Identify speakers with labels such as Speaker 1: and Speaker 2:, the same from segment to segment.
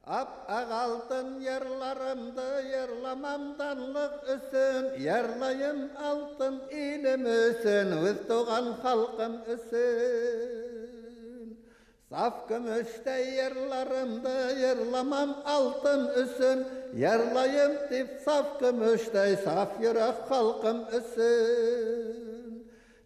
Speaker 1: Ап-ақ алтын йырларымды йырламам данлык өсөн, йырлайым алтын илем өсөн, үҙ туған халҡым өсөн. Саф көмөштәй йырларымды йырламам алтын өсөн, йырлайым тип саф көмөштәй саф йөрәк халҡым өсөн.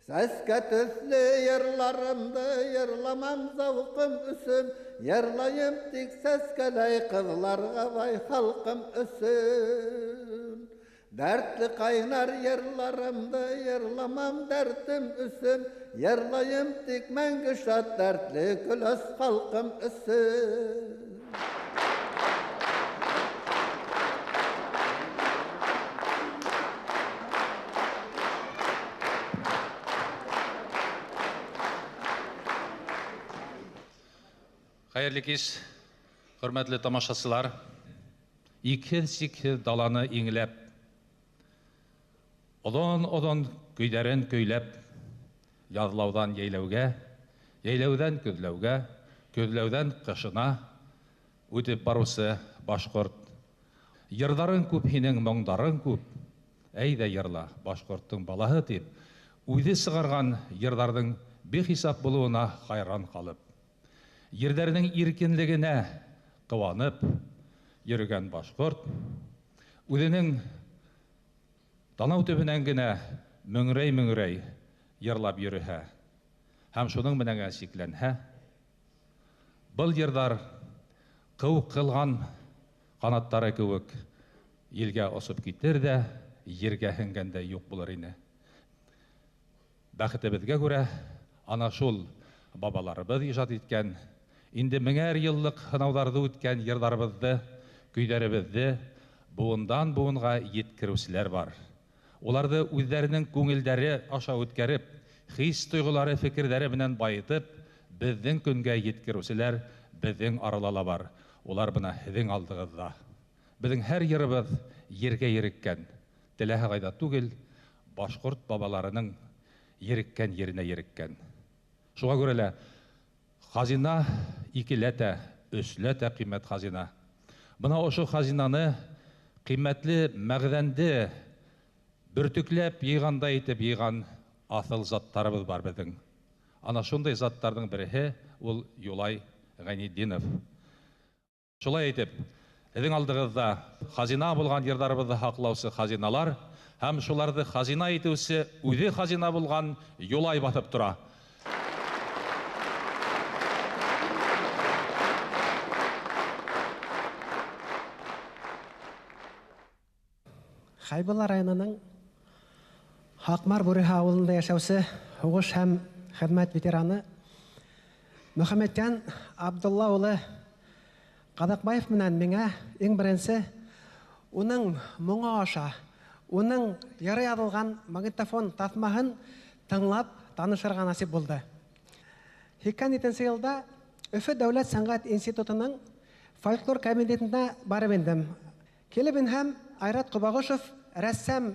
Speaker 1: Сәскә төҫлө йырларымды йырламам зауҡым өсөн, йырлайым тик сәскәләй ҡыҙларға бай халҡым өсөн. Дәртле ҡайнар йырларымды йырламам дәртем өсөн, йырлайым тик мәңге шат дәртле көләс халҡым өсөн.
Speaker 2: Хәйерле кис, хөрмәтле тамашасылар. Икһеҙ-сикһеҙ даланы иңләп, оҙон-оҙон көйҙәрен көйләп, яҙлауҙан йәйләүгә, йәйләүҙән көҙләүгә, көҙләүҙән ҡышына үтеп барыусы башҡорт. Йырҙарың күп һинең, моңдарың күп. Әйҙә йырла, башҡорттоң балаһы тип, үҙе сығарған йырҙарҙың бихисап булыуына хайран ҡалып, ерҙәренең иркенлегенә ҡыуанып йөрөгән башҡорт үҙенең танау төбөнән генә мөңрәй-мөңрәй йырлап йөрөһә һәм шуның менән генә сикләнһә, был йырҙар ҡыу ҡылған ҡанаттары кеүек елгә осоп китер ҙә ергә һеңгәндәй юҡ булыр ине. Бәхетебеҙгә күрә, ана шул бабаларыбыҙ ижад иткән, инде меңәр йыллыҡ һынауҙарҙы үткән йырҙарыбыҙҙы, көйҙәребеҙҙе быуындан быуынға еткереүселәр бар. Уларҙы үҙҙәренең күңелдәре аша үткәреп, хис тойғолары, фекерҙәре менән байытып, беҙҙең көнгә еткереүселәр беҙҙең арала ла бар. Улар бына һеҙҙең алдығыҙҙа. Беҙҙең һәр йырыбыҙ ергә ереккән, теләһә ҡайҙа түгел, башҡорт бабаларының ереккән еренә ереккән. Шуға күрә лә хазина икеләтә, өсләтә ҡиммәт хазина. Бына ошо хазинаны ҡиммәтле мәғҙәнде бөртөкләп йыйғандай итеп йыйған аҫыл заттарыбыҙ бар беҙҙең. Ана шундай заттарҙың береһе ул Юлай Ғәйнетдинов. Шулай итеп, һеҙҙең алдығыҙҙа хазина булған йырҙарыбыҙҙы һаҡлаусы хазиналар һәм шуларҙы хазина итеүсе үҙе хазина булған Юлай баҫып тора.
Speaker 3: Хәйбулла районының Һаҡмар Бүреһе ауылында йәшәүсе һуғыш һәм хеҙмәт ветераны Мөхәммәтйән Абдулла улы Ҡаҙаҡбаев менән миңә иң беренсе уның моңо аша, уның йыры яҙылған магнитофон таҫмаһын тыңлап танышырға насип булды. 87 йылда Өфө дәүләт сәнғәт институтының фольклор кабинетына барып индем. Килеп инһәм, Айрат Ҡобағошов, рәссам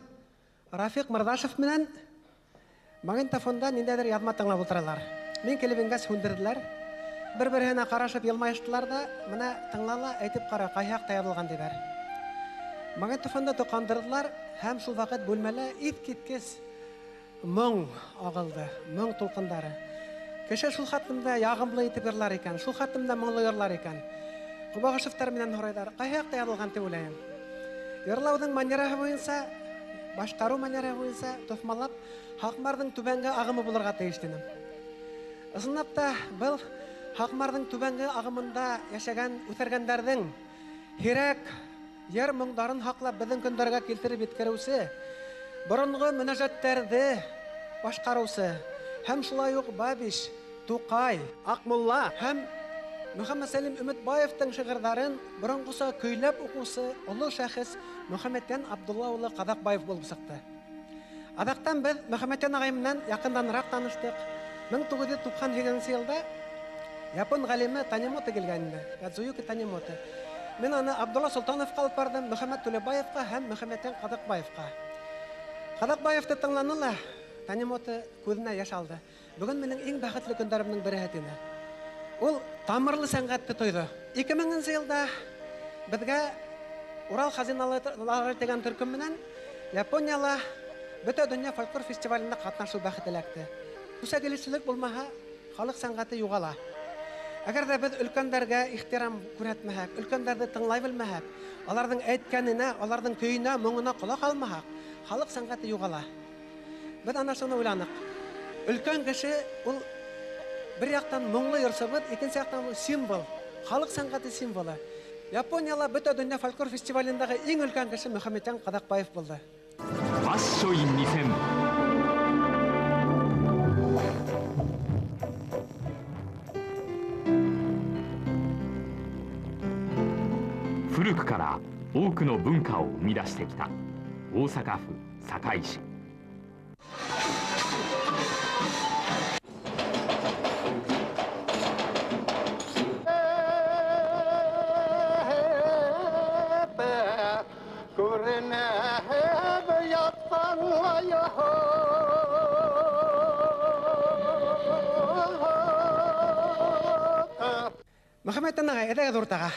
Speaker 3: Рафиҡ Мырҙашев менән магнитофонда ниндәйҙер яҙма тыңлап ултыралар. Мин килеп ингәс һүндерҙеләр. Бер-береһенә ҡарашып йылмайыштылар ҙа, бына тыңла ла, әйтеп ҡара, ҡайһы яҡта яҙылған тиҙәр. Магнитофонда тоҡандырҙылар һәм шул ваҡыт бүлмәлә иҫ киткес моң ағылды, моң тулҡындары. Кеше шул хатымда яғымлы итеп йырлар икән, шул хатымда моңло йырлар икән. Ҡобағошовтар менән һорайҙар, ҡайһы яҡта яҙылған тип уйлайым. Йырлауҙың манераһы буйынса, башҡарыу манераһы буйынса тоҫмаллап Һаҡмарҙың түбәнге ағымы булырға тейеш тинем. Ысынлап та был Һаҡмарҙың түбәнге ағымында йәшәгән үҫәргәндәрҙең һирәк йыр моңдарын һаҡлап беҙҙең көндәргә килтереп еткереүсе, боронғо мөнәжәттәрҙе башҡарыусы һәм шулай уҡ Бабич, Туҡай, Аҡмулла һәм Мөхәммәтсәлим Өмөтбаевтың шиғырҙарын боронғоса көйләп уҡыусы оло шәхес Мөхәммәтйән Абдулла улы Ҡаҙаҡбаев булып сыҡты. Аҙаҡтан беҙ Мөхәммәтйән ағай менән яҡынданыраҡ таныштыҡ. 1998 йылда япон ғалимы Танимото килгән ине, Кадзуюки Танимото. Мин аны Абдулла Солтановҡа алып барҙым, Мөхәммәт Түләбаевҡа һәм Мөхәммәтйән Ҡаҙаҡбаевҡа. Ҡаҙаҡбаевты тыңланы ла, Танимото күҙенә йәш алды. Бөгөн минең иң бәхетле көндәремдең береһе тине. Ул тамырлы сәнғәтте тойҙо. 2000 йылда беҙгә Урал хазиналары тигән төркөм менән Японияла бөтә донъя фольклор фестивалендә ҡатнашыу бәхете эләкте. Күсәгелеүселек булмаһа, халыҡ сәнғәте юғала. Әгәр ҙә беҙ өлкәндәргә ихтирам күрһәтмәһәк, өлкәндәрҙе тыңлай белмәһәк, аларҙың әйткәненә, аларҙың көйөнә, моңона ҡолаҡ алмаһаҡ, халыҡ сәнғәте юғала. Беҙ ана шуны уйланыҡ. Өлкән кеше ул бер яҡтан моңло йырсыбыҙ, икенсе яҡтан ул символ, халыҡ сәнғәте символы. Японияла бөтә донъя фольклор фестивалендәге иң өлкән кеше Мөхәммәтйән Ҡаҙаҡбаев булды.
Speaker 4: 古くから多くの文化を生み出してきた大阪府堺市。
Speaker 3: Мөхәммәтйән ағай, әйҙәгеҙ уртаға.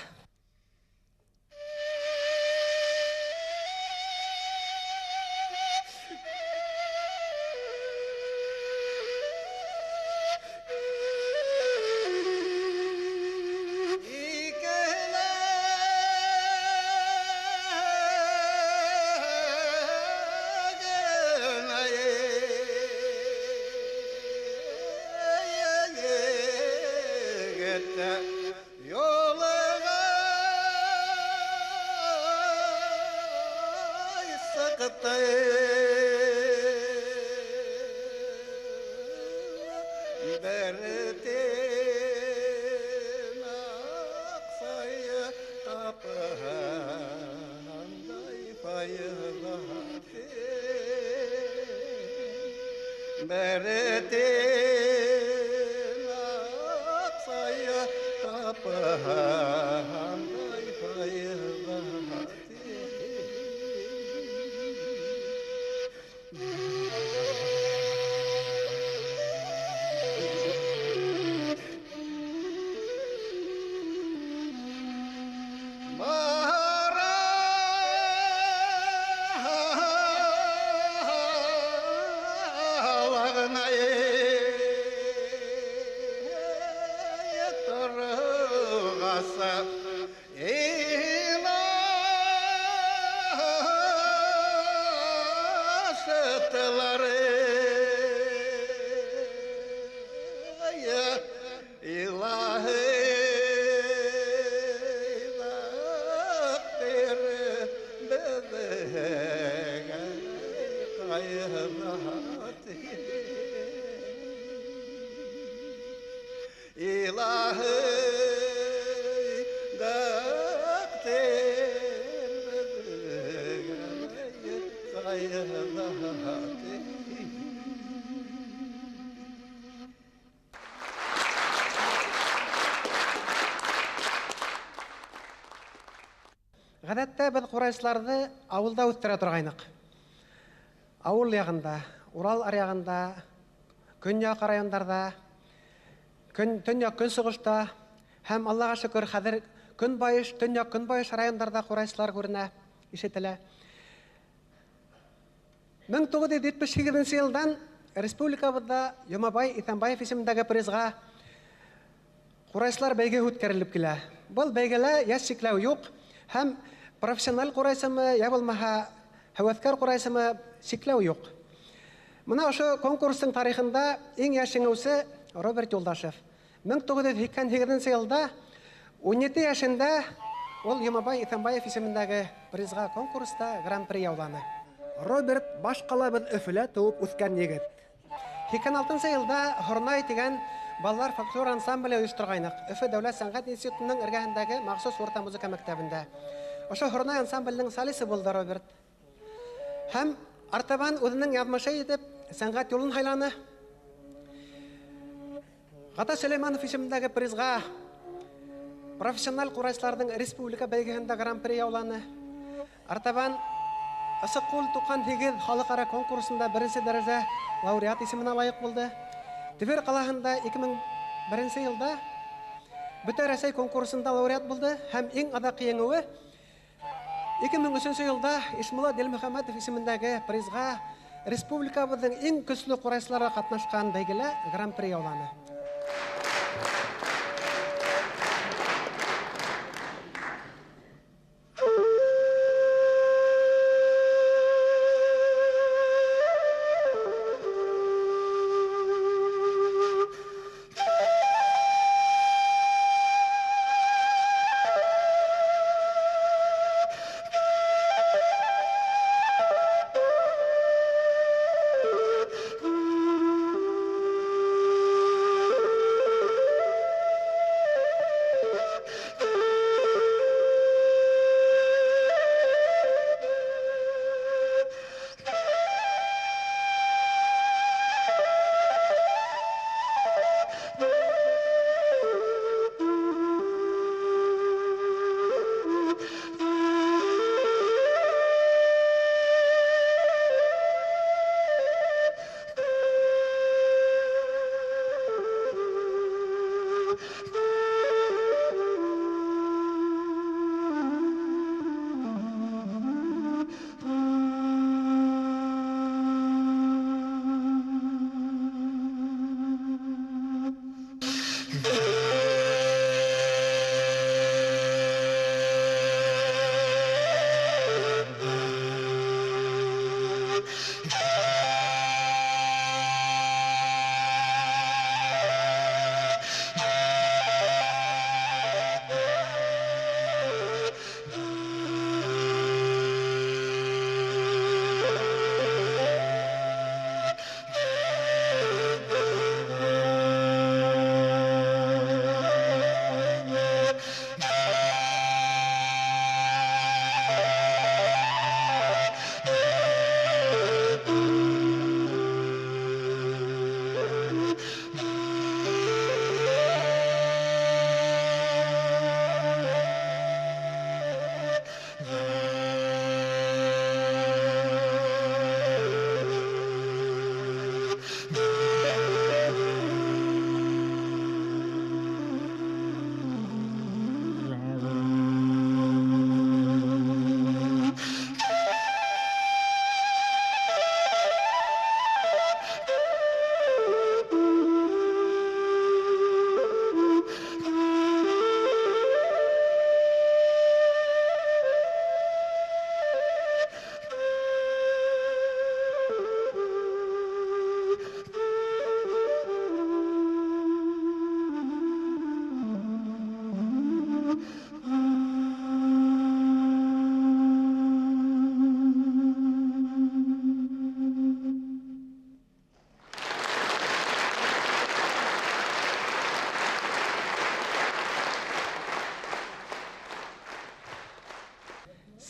Speaker 3: Ғәҙәттә беҙ ҡурайсыларҙы ауылда үҫтерә торғайныҡ. Ауыл яғында, Урал аръяғында, көньяҡ райондарҙа, төньяҡ көнсығышта һәм Аллаға шөкөр, хәҙер көнбайыш, төньяҡ көнбайыш райондарҙа ҡурайсылар күренә, ишетелә. 1978 йылдан республикабыҙҙа Йомабай Иҫәнбаев исемендәге призға ҡурайсылар бәйгеһе үткәрелеп килә. Был бәйгелә йәш сикләү юҡ һәм профессиональ ҡурайсымы, йә булмаһа һәүәҫкәр ҡурайсымы сикләү юҡ. Мына ошо конкурстың тарихында иң йәш еңеүсе Роберт Юлдашев. 1988 йылда 17 йәшендә ул Йомабай Иҫәнбаев исемендәге призға конкурста гран-при яуланы. Роберт баш ҡалабыҙ Өфөлә тыуып үҫкән егет. 86 йылда Һорнай тигән балалар фольклор ансамбле ойошторғайныҡ. Өфө дәүләт сәнғәт институтының эргәһендәге махсус урта музыка мәктәбендә. Ошо Һорнай ансамблінің солисы булды Роберт. Һәм артабан үҙенең яҙмышы итеп сәнғәт юлын һайланы. Ғата Сөләймәнов исемендәге призға профессиональ ҡурайсыларҙың республика бәйгеһендә гран-при яуланы. Артабан Ысыҡ-Күл 98 халыҡ-ара конкурсында беренсе дәрәжә лауреат исеменә лайыҡ булды. Тверь ҡалаһында 2001 йылда Бөтә Рәсәй конкурсында лауреат булды һәм иң аҙаҡ еңеүе 2003 йылда Ишмулла Дилмөхәмәтов исемендәге призға республикабыҙҙың иң көслө ҡурайсылары ҡатнашҡан бәйгелә гран-при яуланы.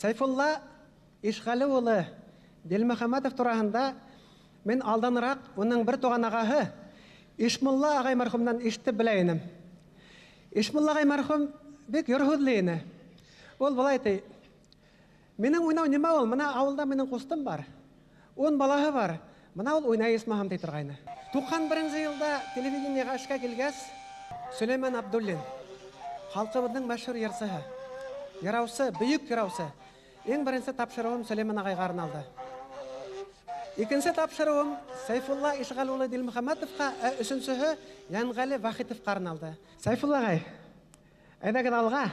Speaker 3: Сәйфулла Ишғәле улы Дилмөхәмәтов тураһында мин алданыраҡ уның бер туған ағаһы Ишмулла ағай мәрхүмдән ишетеп белә инем. Ишмулла ағай мәрхүм бик йор һүҙле ине. Ул былай ти: "Минең уйнау нимә ул? Мына ауылда минең ҡустым бар. 10 балаһы бар. Мына ул уйнай исмаһам ти торғайны." 91 йылда телевидениеға эшкә килгәс, Сөләймән Абдуллин халҡыбыҙҙың мәшһүр йырсыһы, йыраусы, бөйөк йыраусы. Иң беренсе тапшырыуым Сөләймән ағайға арналды. Икенсе тапшырыуым Сәйфулла Ишғәл улы Дилмөхәмәтовҡа, ә өсөнсөһө Йәнғәле Вахитовҡа арналды. Сәйфулла ағай, әйҙәгеҙ алға.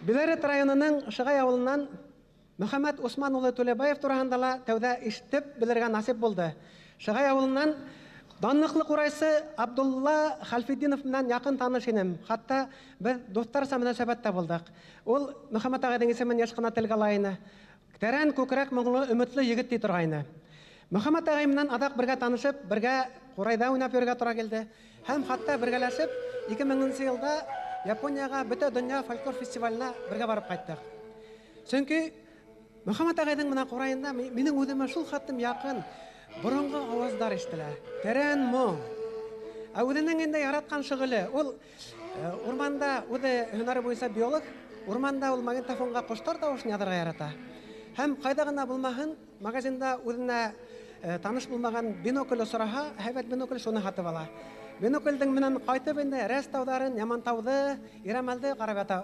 Speaker 3: Белорет районының Шығай ауылынан Мөхәммәт Усман улы Түләбаев тураһында ла тәүҙә ишетеп белергә насип булды. Шығай ауылынан данлыҡлы ҡурайсы Абдулла Хәлфетдинов менән яҡын таныш инем. Хатта беҙ дуҫтарса мөнәсәбәттә булдыҡ. Ул Мөхәммәт ағайҙың исемен йыш ҡына телгә ала ине. Тәрән күкрәк моңло өмөтлө егет ти торғайны. Мөхәммәт ағай менән аҙаҡ бергә танышып, бергә ҡурайҙа уйнап йөрөргә тура килде. Һәм хатта бергәләшеп 2000 йылда Японияға бөтә донъя фольклор фестиваленә бергә барып ҡайттыҡ. Сөнки Мөхәммәт ағайҙың мына ҡурайында минең үҙемә шул хәтлем яҡын боронғо ауаздар ишетелә. Тәрән моң. Ә үҙенең инде яратҡан шөғөлө, ул урманда үҙе һөнәре буйынса биолог, урманда ул магнитофонға ҡоштар тауышын яҙырға ярата. Һәм ҡайҙа ғына булмаһын, магазинда үҙенә таныш булмаған бинокль осраһа, һәйбәт бинокль шуны һатып ала. Биноклдең менән ҡайтып инде Рәс тауҙарын, Ямантауҙы, Ирәмәлде ҡарап ята.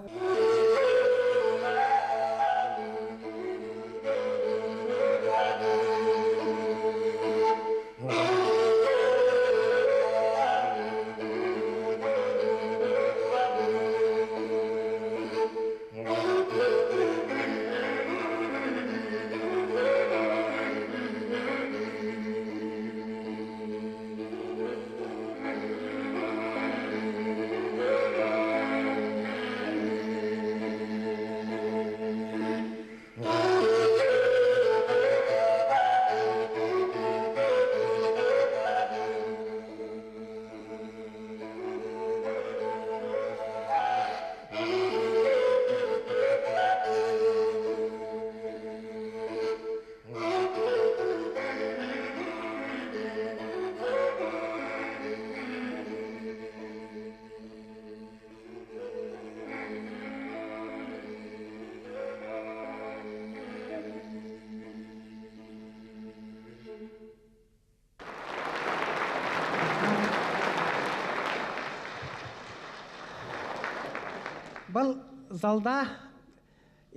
Speaker 3: Был залда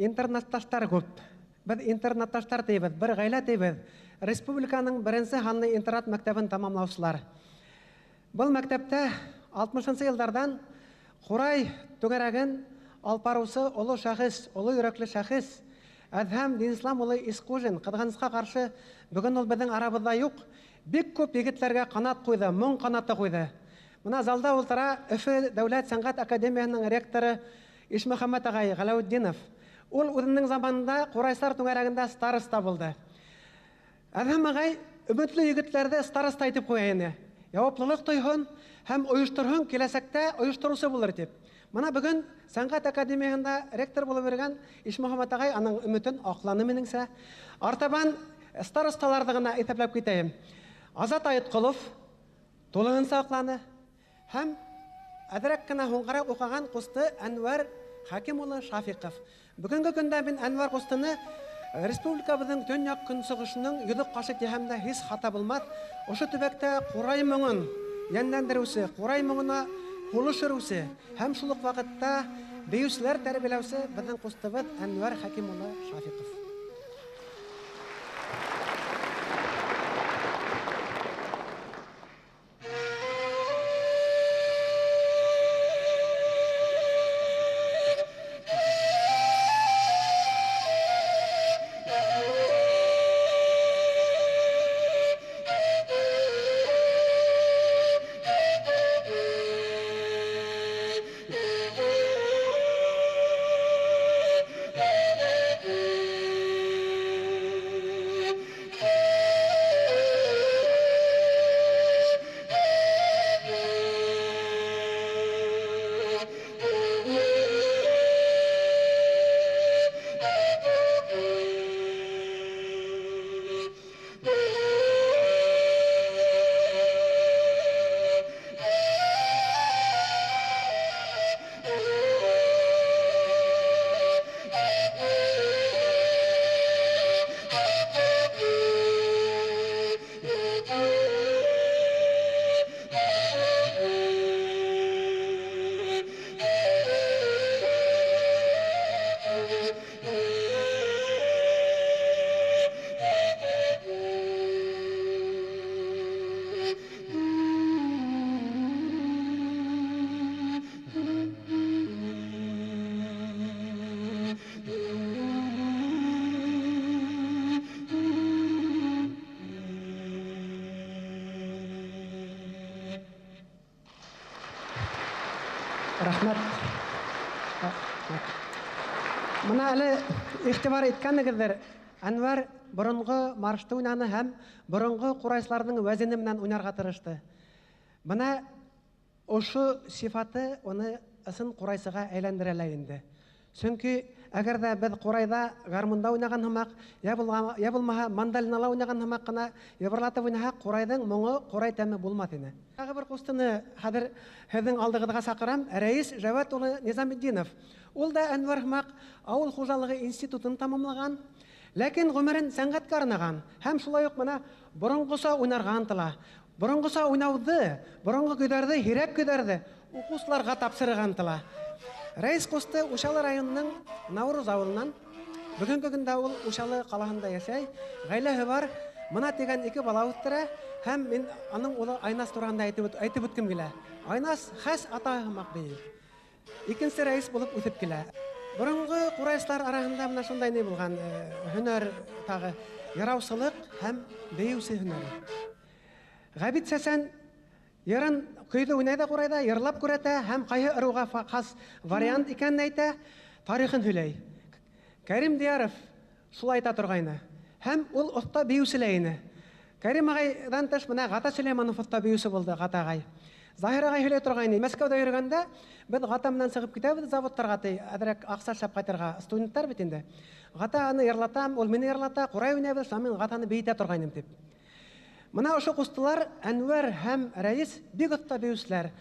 Speaker 3: интернатташтар күп. Беҙ интернатташтар тейбеҙ, бер ғаилә тейбеҙ. Республиканың беренсе һанлы интернат мәктәбен тамамлаусылар. Был мәктәптә 60-нсы йылдарҙан ҡурай түңәрәген алып барыусы оло шәхес, оло йөрәкле шәхес Әҙһәм Динислам улы Исҡужин, ҡыҙғанысҡа ҡаршы бөгөн ул беҙҙең арабыҙҙа юҡ. Бик күп егетләргә ҡанат ҡуйҙы, моң ҡанаты ҡуйҙы. Мына залда ултыра Өфө дәүләт сәнғәт академияһының ректоры Ишмөхәммәт ағай Ғәләүетдинов. Ул үҙенең заманында ҡурайсылар түңәрәгендә староста булды. Әҙһәм ағай өмөтлө егетләрҙе староста итеп ҡуя ине. Яуаплылыҡ тойһон һәм ойошторһон, киләсәктә ойоштороусы булыр тип. Мына бөгөн сәнғәт академияһында ректор булып йөрөгән Ишмөхәммәт ағай аның өмөтөн аҡланы минеңсә. Артабан старосталарҙы ғына иҫәпләп китәйем. Азат Айытҡолов тулыһынса аҡланы. Һәм әҙерәк кенә һуңғараҡ уҡыған ҡусты Әнвәр Хәким улы Шафиҡов. Бөгөнгө көндә мин Әнвәр ҡустыны республикабыҙҙың төньяҡ көнсығышының йөҙөк ҡашы тиһәм дә һис хата булмаҫ. Ошо төбәктә ҡурай моңон йәнләндереүсе, ҡурай моңона һулыш өрөүсе һәм шул уҡ ваҡытта бейеүселәр тәрбиәләүсе беҙҙең ҡустыбыҙ Әнвәр Хәким улы Шафиҡов.
Speaker 5: Thank you.
Speaker 3: Рәхмәт. Мына әле иғтибар иткәнегеҙҙер, Әнвәр боронғо маршты уйнаны һәм боронғо ҡурайсыларҙың вәзене менән уйнарға тырышты. Бына ошо сифаты уны ысын ҡурайсыға әйләндерә лә инде. Сөнки әгәр ҙә беҙ ҡурайҙа гармунда уйнаған һымаҡ, йә булмаһа мандолинала уйнаған һымаҡ ҡына йыбырлатып уйнаһаҡ, ҡурайҙың моңо, ҡурай тәме булмаҫ ине. Тағы бер ҡустыны хәҙер һеҙҙең алдығыҙға саҡырам. Рәис Жәүәт улы Низаметдинов. Ул да Әнвәр һымаҡ ауыл хужалығы институтын тамамлаған, ләкин ғүмерен сәнғәткә арнаған һәм шулай уҡ бына боронғоса уйнарға ынтыла. Боронғоса уйнауҙы, боронғо көйҙәрҙе, һирәк көйҙәрҙе уҡыусыларға тапшырырға ынтыла. Рәис ҡусты Учалы районының Науруз ауылынан. Бөгөнгө көндә ул Учалы ҡалаһында йәшәй. Ғаиләһе бар. Мына тигән ике бала үҫтерә һәм мин аның улы Айнас тураһында әйтеп үткем килә. Айнас хәс атаһы һымаҡ бейей. Икенсе рәис булып үҫеп килә. Боронғо ҡурайсылар араһында мына шундай ни булған, һөнәр тағы яраусылыҡ һәм бейеүсе һөнәре. Ғәбит Сәсән йырын көйҙө уйнай да ҡурайҙа, йырлап күрәтә һәм ҡайһы ырыуға хас вариант икәнен әйтә, тарихын һөйләй. Кәрим Дияров шулай әйтә торғайны. Һәм ул оҫта бейеүсе лә ине. Кәрим ағайҙан тыш мына Ғата Сөләймәнов оҫта бейеүсе булды, Ғата ағай. Заһир ағай һөйләй торғайны. Мәскәүҙә йөрөгәндә беҙ Ғата менән сығып китәбеҙ заводтарға, ти, әҙерәк аҡса эшләп ҡайтырға, студенттар бит инде. Ғата аны йырлатам, ул мине йырлата, ҡурай уйнайбыҙ, шунан мин Ғатаны бейетә торғайным тип. Мына ошо ҡустылар Әнвәр һәм Рәис бик оҫта бейеүселәр.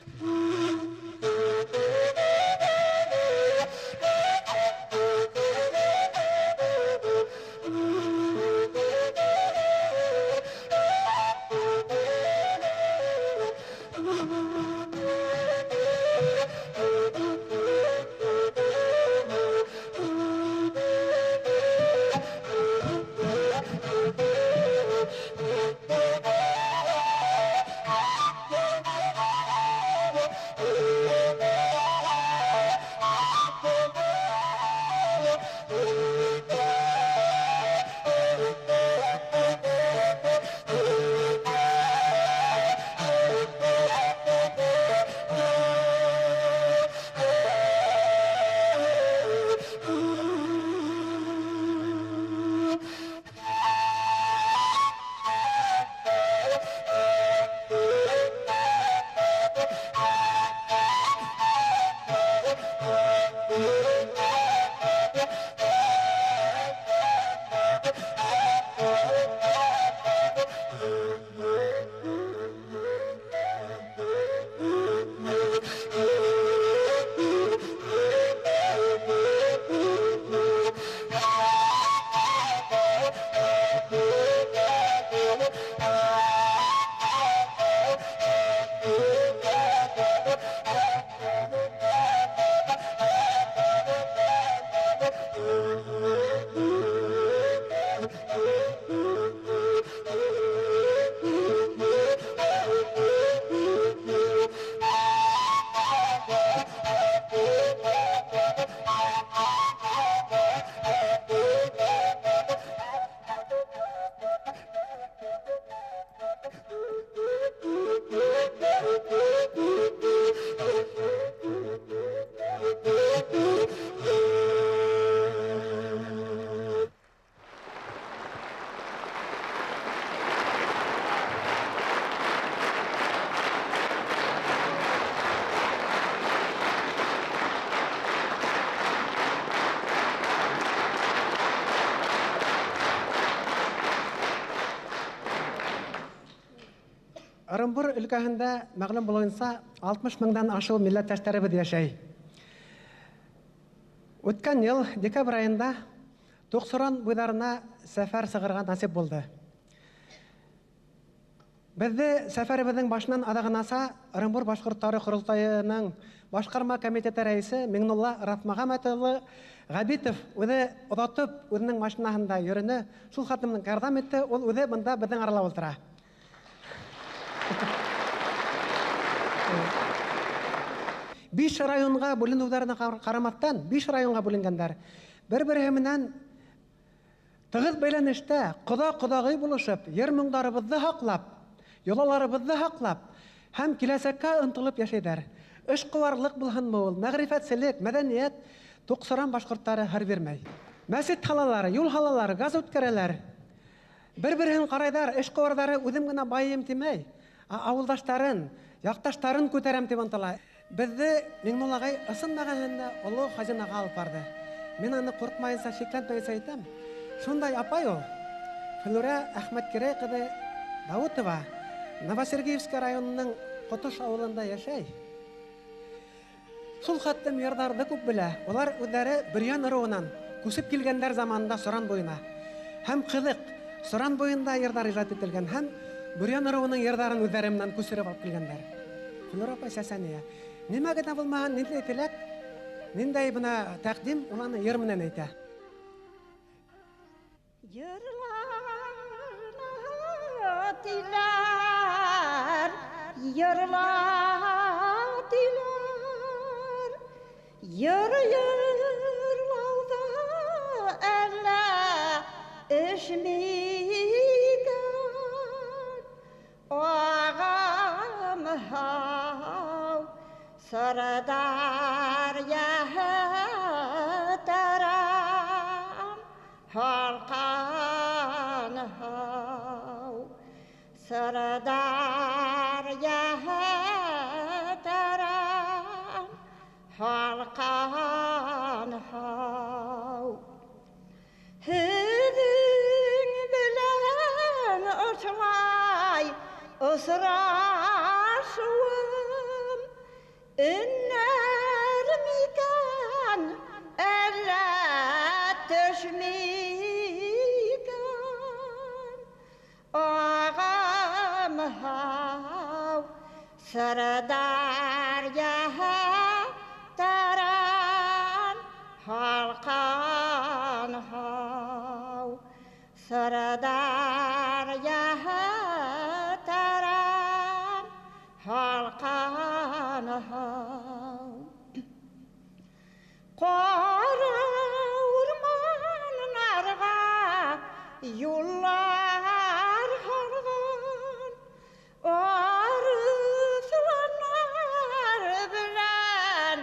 Speaker 3: Ырымбур өлкәһендә мәғлүм булыуынса 60 меңдән ашыу милләттәштәребеҙ йәшәй. Үткән йыл декабрь айында Тоҡсоран буйҙарына сәфәр сығырға насип булды. Беҙҙе сәфәребеҙҙең башынан аҙағынаса Ырымбур башҡорттары ҡоролтайының башҡарма комитеты рәйесе Миңнулла Рәфмәғәмәт улы Ғәбитов үҙе оҙатып, үҙенең машинаһында йөрөнө, шул хатымның ярҙам итте, ул үҙе бында беҙҙең арала ултыра. Биш районға бүленеүҙәренә ҡарамаҫтан, биш районға бүленгәндәр. Бер-береһе менән тығыҙ бәйләнештә ҡоҙа-ҡоҙағый булышып, ер моңдарыбыҙҙы һаҡлап, йолаларыбыҙҙы һаҡлап һәм киләсәккә ынтылып йәшәйҙәр. Эшҡыуарлыҡ булһынмы ул, мәғрифәтселек, мәҙәниәт, Туҡсыран башҡорттары һыр бирмәй. Мәсет һалалар, юл һалалар, газ үткәрәләр. Бер-береһен ҡарайҙар, эшҡыуарҙары үҙем генә байым тимәй, ауылдаштарын, яҡташтарын күтәрәм тип ынтыла. Беҙҙе Миңнулла ағай ысын мәғәнәһендә оло хазинаға алып барҙы. Мин аны ҡурҡмайынса, шикләнмәйенсә әйтәм. Шундай апай ул, Флүрә Әхмәткәрәй ҡыҙы Дауытова, Новосергиевский районының Ҡотош ауылында йәшәй. Шул хаттым йырҙарҙы күп белә. Улар үҙҙәре Бөрйән ырыуынан күсеп килгәндәр заманында Соран буйына. Һәм ҡыҙыҡ, Соран буйында йырҙар ижад ителгән һәм Бөрйән ырыуының йырҙарын үҙҙәре менән күсереп алып килгәндәр. Флүрә апай сәсәния. Нимә генә булмаһын, ниндәй теләк, ниндәй бына тәҡдим, ул аны йыр менән әйтә.
Speaker 5: Йырлатилар, йырлатилар, йыр йырлауҙа әллә эш микән? Ағам һау, Сырдарья тарам, һалҡан һау, Сырдарья тарам, һалҡан һау. Һеҙҙең белән ошолай осрашыуым, өннәр микән, әллә төш микән? Ағам һау, Сырдарья таран, һалҡан һау, Сырдарья таран, һалҡан һау. Ҡара урманнарға юллар һалған, арыҫландар белән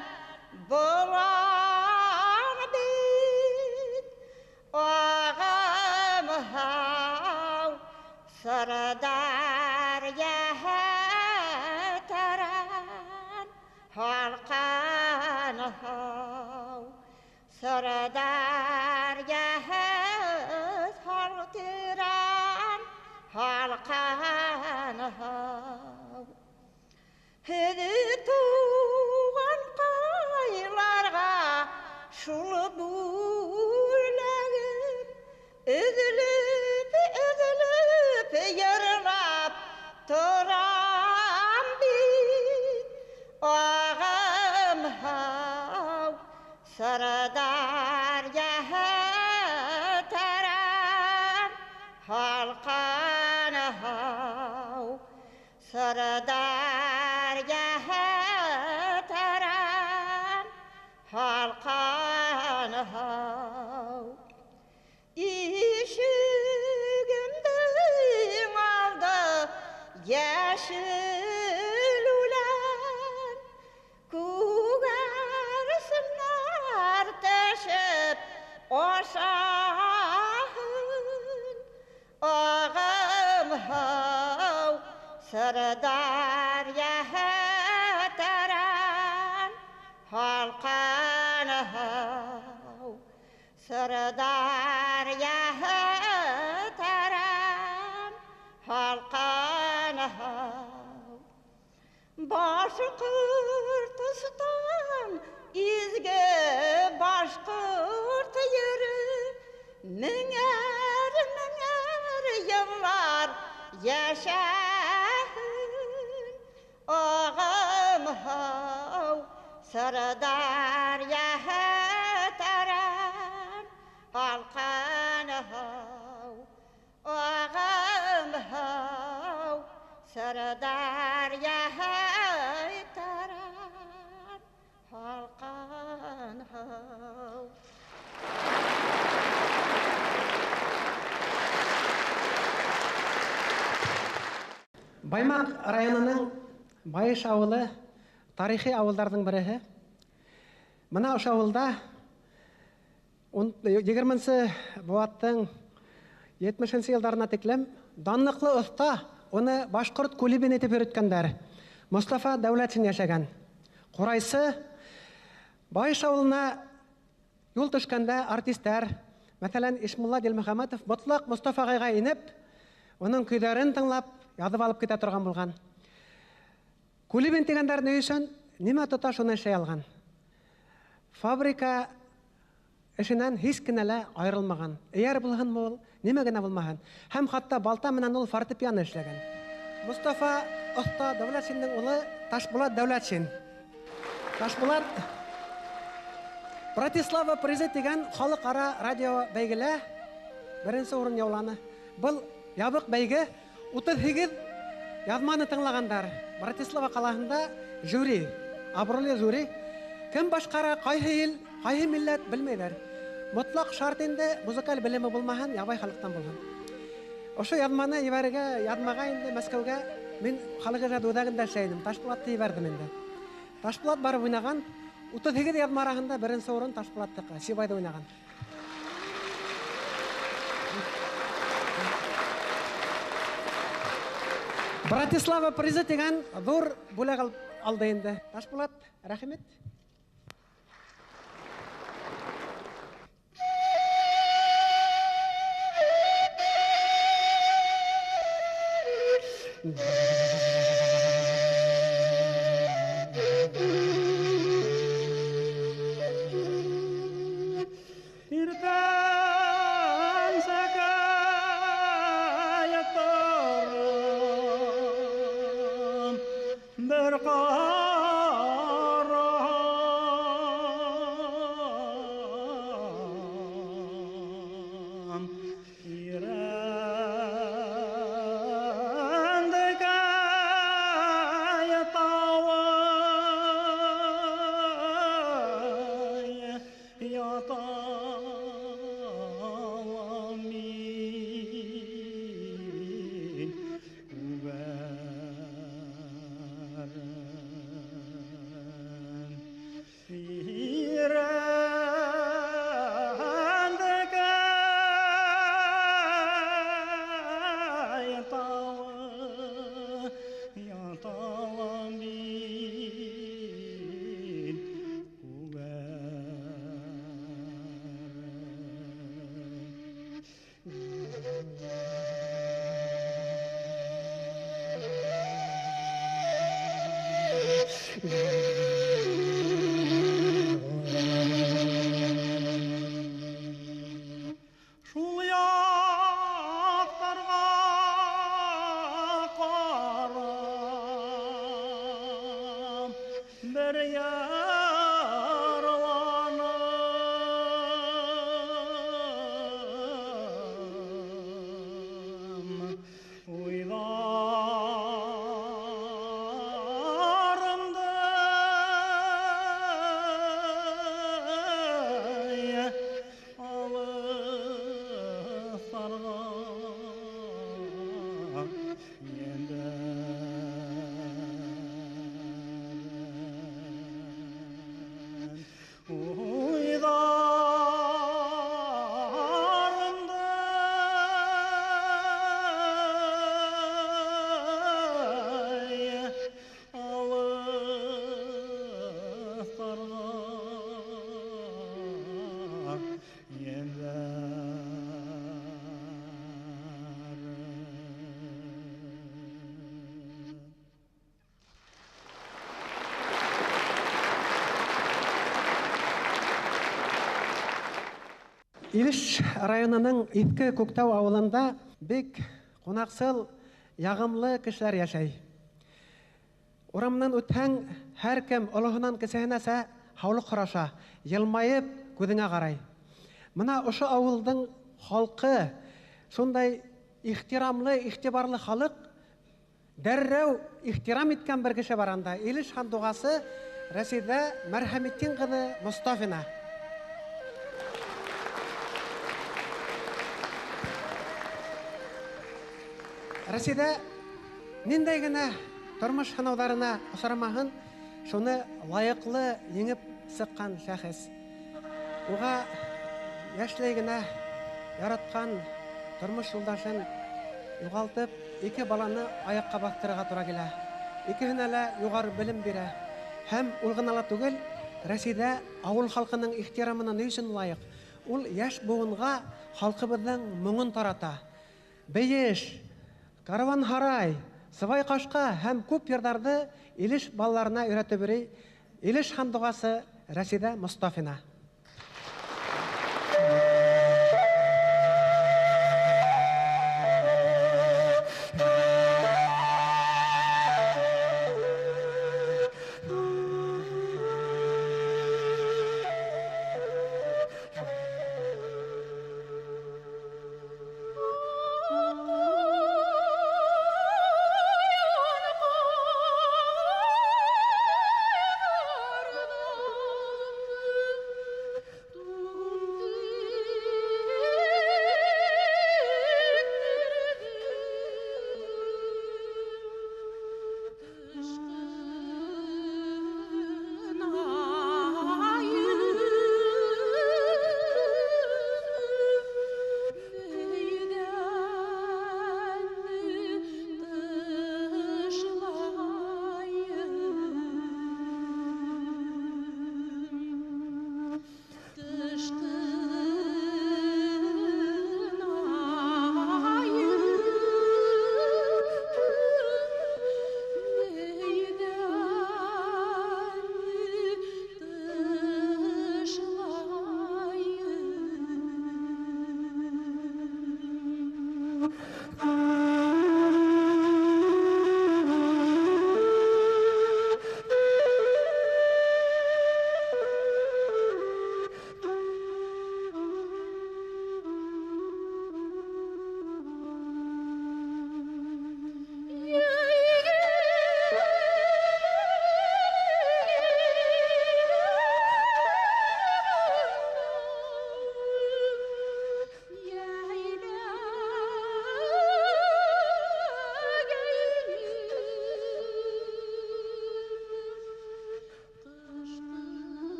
Speaker 5: болан бит. Ағым һау, Сырдарья таран, һалҡан һау, Сырдарья һалтыран, һалҡан һау. Һеҙҙе тыуған ҡайларға шул бүләгем, өҙөлөп, өҙөлөп йырлап торам бит. Ағым һау, Сырдарья таран, һалҡан һау, Сырдарья таран, һалҡан һау. Ишегемдең алды йәшел үлән, күгәрсеннәр төшөп ашаһын. Ағым һау, Сырдарья таран, һалҡан һау, Сырдарья таран, һалҡан һау. Башҡортостан, изге башҡорт ере, меңәр, меңәр йыллар йәшәһен. Ағым һау, Сырдарья таран, һалҡан һау, Ағым һау, Сырдарья таран, һалҡан һау.
Speaker 3: Баймаҡ районының Байыш ауылы тарихи ауылдарҙың береһе. Мына ошо ауылда 20-нсе быуаттың 70-нсе йылдарына тиклем данлыҡлы оҫта, уны башҡорт кулибин итеп йөрөткәндәр. Мостафа Дәүләтшин йәшәгән. Ҡурайсы Байыш ауылына юл төшкәндә артистәр, мәҫәлән, Ишмулла Дилмөхәмәтов мотлаҡ Мостафа ағайға инеп, уның көйҙәрен тыңлап, яҙып алып китә торған булған. Кулибин тигәндәр ни өсөн нимә тота шуны эшләй алған. Фабрика эшенән һис кенә лә айырылмаған. Эйәр булһынмы ул, нимә генә булмаһын. Һәм хатта балта менән ул фортепиано эшләгән. Мостафа оҫта Дәүләтшиндең улы Ташбулат Дәүләтшин. Ташбулат Братислава призы тигән халыҡ-ара радио бәйгелә беренсе урын яуланы. Был ябыҡ бәйге 38 яҙманы тыңлағандар. Братислава ҡалаһында жюри, абруйлы жюри, кем башҡара, ҡайһы ил, ҡайһы милләт белмәйҙәр. Мотлаҡ шарт инде музыкаль белеме булмаһын, ябай халыҡтан булһын. Ошо яҙманы ебәрергә, яҙмаға инде Мәскәүгә мин халыҡ ижады үҙәгендә эшләй инем. Ташбулатты ебәрҙем инде. Ташбулат барып уйнаған. 38 яҙма араһында беренсе урын Ташбулаттыҡы, Сибайҙа уйнаған. Братислава призы тигән ҙур бүләк алды инде. Ташбулат, рәхим ит.
Speaker 6: Иртән сәкәй торам, бер ҡарам, Ирәндекәй тауы ятам мин үбәрем. Ирәндекәй тауы ятам мин үбәрем. Шул яҡтарға ҡарам, бер ярланым, уйҙарымды алыҫтарға ебәрәм. Уйҙарымды алыҫтарға ебәрәм.
Speaker 3: Илеш районының Иҫке Күктау ауылында бик ҡунаҡсыл, яғымлы кешеләр йәшәй. Урамынан үтһәң, һәр кем олоһонан кесеһенәсә һаулыҡ һораша, йылмайып күҙеңә ҡарай. Мына ошо ауылдың халҡы шундай ихтирамлы, иғтибарлы халыҡ, дәррәү ихтирам иткән бер кеше бар анда. Илеш һандуғасы Рәсиҙә Мәрхәметдин ҡыҙы Мостафина. Рәсиҙә ниндәй генә тормош һынауҙарына осрамаһын, шуны лайыҡлы еңеп сыҡҡан шәхес. Уға йәшләй генә яратҡан тормош юлдашын юғалтып, ике баланы аяҡҡа баҫтырырға тура килә. Икеһенә лә юғары белем бирә. Һәм ул ғына ла түгел, Рәсиҙә ауыл халҡының ихтирамына ни өсөн лайыҡ? Ул йәш быуынға халҡыбыҙҙың моңон тарата. Бейеш, Караван-һарай, Сыбай ҡашҡа һәм күп йырҙарҙы Илеш балаларына өйрәтеп йөрөй Илеш һандуғасы Рәсиҙә Мостафина.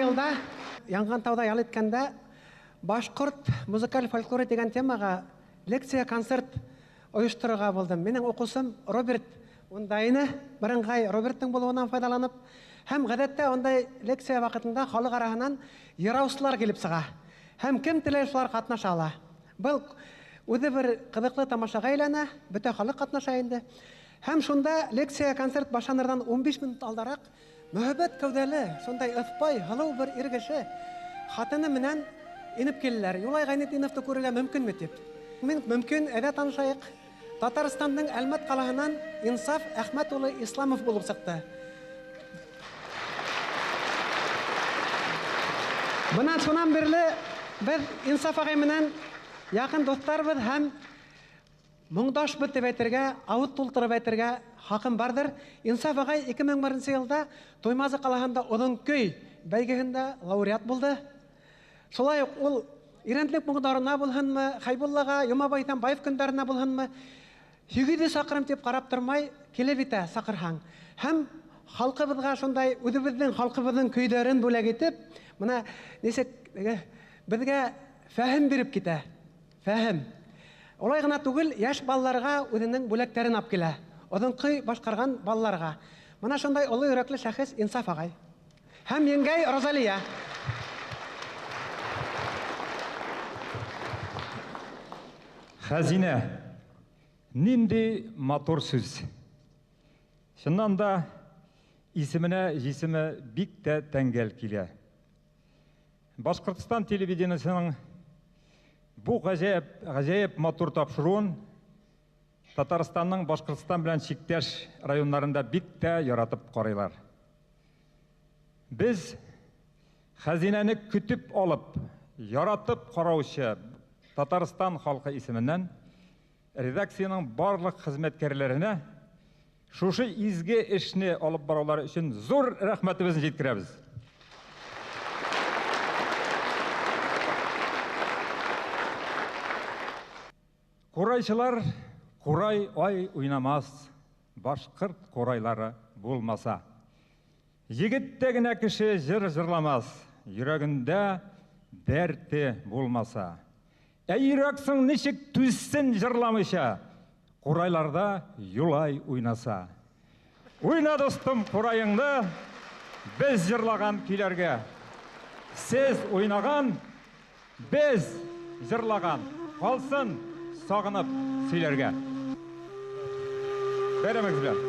Speaker 3: Йылда Янған тауҙа ял иткәндә башҡорт музыкаль фольклоры тигән темаға лекция концерт ойошторорға булдым. Минең уҡыусым Роберт унда ине, берыңғай Роберттың булыуынан файҙаланып, һәм ғәҙәттә ундай лекция ваҡытында халыҡ араһынан йыраусылар килеп сыға. Һәм кем теләй шулар ҡатнаша ала. Был үҙе бер ҡыҙыҡлы тамашаға әйләнә, бөтә халыҡ ҡатнаша инде. Һәм шунда лекция концерт башланырҙан 15 минут алдараҡ мөһабәт кәүҙәле, шундай ыҫпай, һылыу бер ир кеше хатыны менән инеп килделәр. Юлай Ғәйнетдиновты күрергә мөмкинме тип. Мин мөмкин, әйҙә танышайыҡ. Татарстандың Әлмәт ҡалаһынан Инсаф Әхмәт улы Исламов булып сыҡты. Бынан шунан бирле беҙ Инсаф ағай менән яҡын дуҫтарбыҙ һәм моңдашбыҙ тип әйтергә, ауыҙ тултырып әйтергә хаҡым барҙыр. Инсаф ағай 2001 йылда Туймазы ҡалаһында оҙон көй бәйгеһендә лауреат булды. Шулай уҡ ул Ирәнтлек моңдарына булһынмы, Хәйбуллаға, Йомабай Иҫәнбаев көндәренә булһынмы, 800 саҡрым тип ҡарап тормай, килеп етә саҡырһаң. Һәм халҡыбыҙға шундай үҙебеҙҙең халҡыбыҙҙың көйҙәрен бүләк итеп, бына нисек беҙгә фәһем биреп китә. Фәһем. Улай ғына түгел, йәш балаларға үҙенең бүләктәрен алып килә. Оҙон көй башҡарған балаларға. Бына шундай оло йөрәкле шәхес Инсаф ағай. Һәм еңгәй Розалия.
Speaker 7: Хәзинә. Нинди матур сүз. Чыннан да исеменә җисеме бик тә тәңгәл килә. Башкортстан телевидениесының бу гаҗәеп матур тапшыруын Татарстанның Башкортстан белән чиктәш районнарында бик тә яратып карыйлар. Без хәзинәне көтеп алып, яратып караучы Татарстан халкы исеменнән редакциянең барлык хезмәткәрләренә шушы изге эшне алып барулары өчен зур рәхмәтебезне җиткерәбез. Курайчылар курай ай уйнамас, башкорт курайлары булмаса. Егеттә генә кеше җыр җырламас, йөрәгендә дәрте булмаса. Ә йөрәк соң ничек түзсен җырламыйча, курайларда юлай уйнаса. Уйна, достым, кураеңны, без җырлаган көйләргә. Сез уйнаган, без җырлаган, калсын сагынып сөйләргә. Бәйрәмегез белән.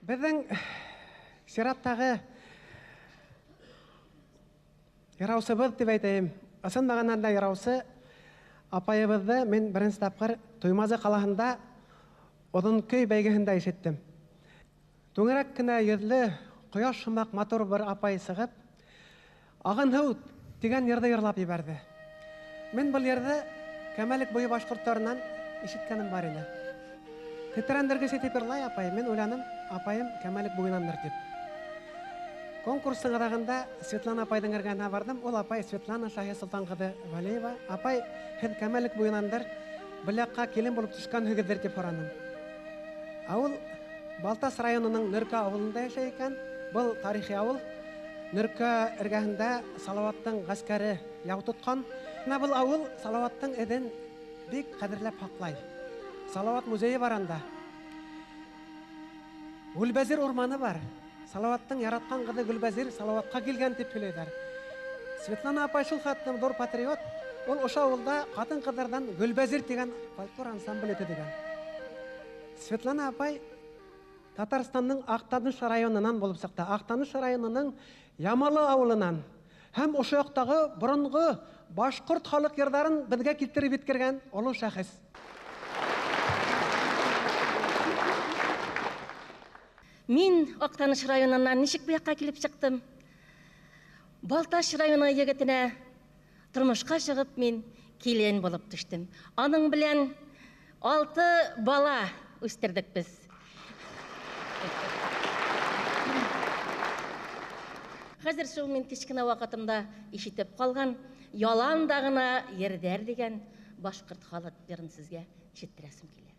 Speaker 3: Беҙҙең сираттағы йыраусыбыҙ тип әйтәйем. Ысын мәғәнәһендә йыраусы апайыбыҙҙы мин беренсе тапҡыр Туймазы ҡалаһында оҙон көй бәйгеһендә ишеттем. Түңәрәк кенә йөҙлө, ҡояш һымаҡ матур бер апай сығып, Ағын һыу тигән йырҙы йырлап ебәрҙе. Мин был йырҙы Кәмәлек буйы башҡорттарынан ишеткәнем бар ине. Тетрәндергес итеп йырлай апай. Мин уйланым, апайым Кәмәлек буйынандыр тип. Конкурстың аҙағында Светлана апайҙың эргәһенә барҙым. Ул апай Светлана Шаһисолтан ҡыҙы Вәлиева. Апай, һеҙ Кәмәлек буйынандыр, был яҡҡа килен булып төшкәнһегеҙҙер тип һораным. Ә ул Балтас районының Нөркә ауылында йәшәй икән. Был тарихи ауыл. Нөркә эргәһендә Салауаттың ғәскәре яу тотҡан. Бына был ауыл Салауаттың эҙен бик ҡәҙерләп һаҡлай. Салауат музейы бар анда. Гөлбәзир урманы бар. Салауаттың яратҡан ҡыҙы Гөлбәзир Салауатҡа килгән тип һөйләйҙәр. Светлана апай шул хәтлем ҙур патриот. Ул ошо ауылда ҡатын-ҡыҙҙарҙан Гөлбәзир тигән фольклор ансамбле төҙөгән. Светлана апай Татарстандың Аҡтаныш районынан булып сыҡты. Аҡтаныш районының Ямалы ауылынан һәм ошо яҡтағы боронғо башҡорт халыҡ йырҙарын беҙгә килтереп еткергән оло шәхес.
Speaker 8: Мин Аҡтаныш районынан нисек был яҡҡа килеп сыҡтым? Балтас районы егетенә тормошҡа сығып мин килен булып төштөм. Аның белән 6 бала үҫтерҙек беҙ. Хәҙер шул мин кескенә ваҡытымда ишетеп ҡалған яланда ғына ерҙәр тигән башҡорт халыҡ йырын һеҙгә ишеттерәсем килә.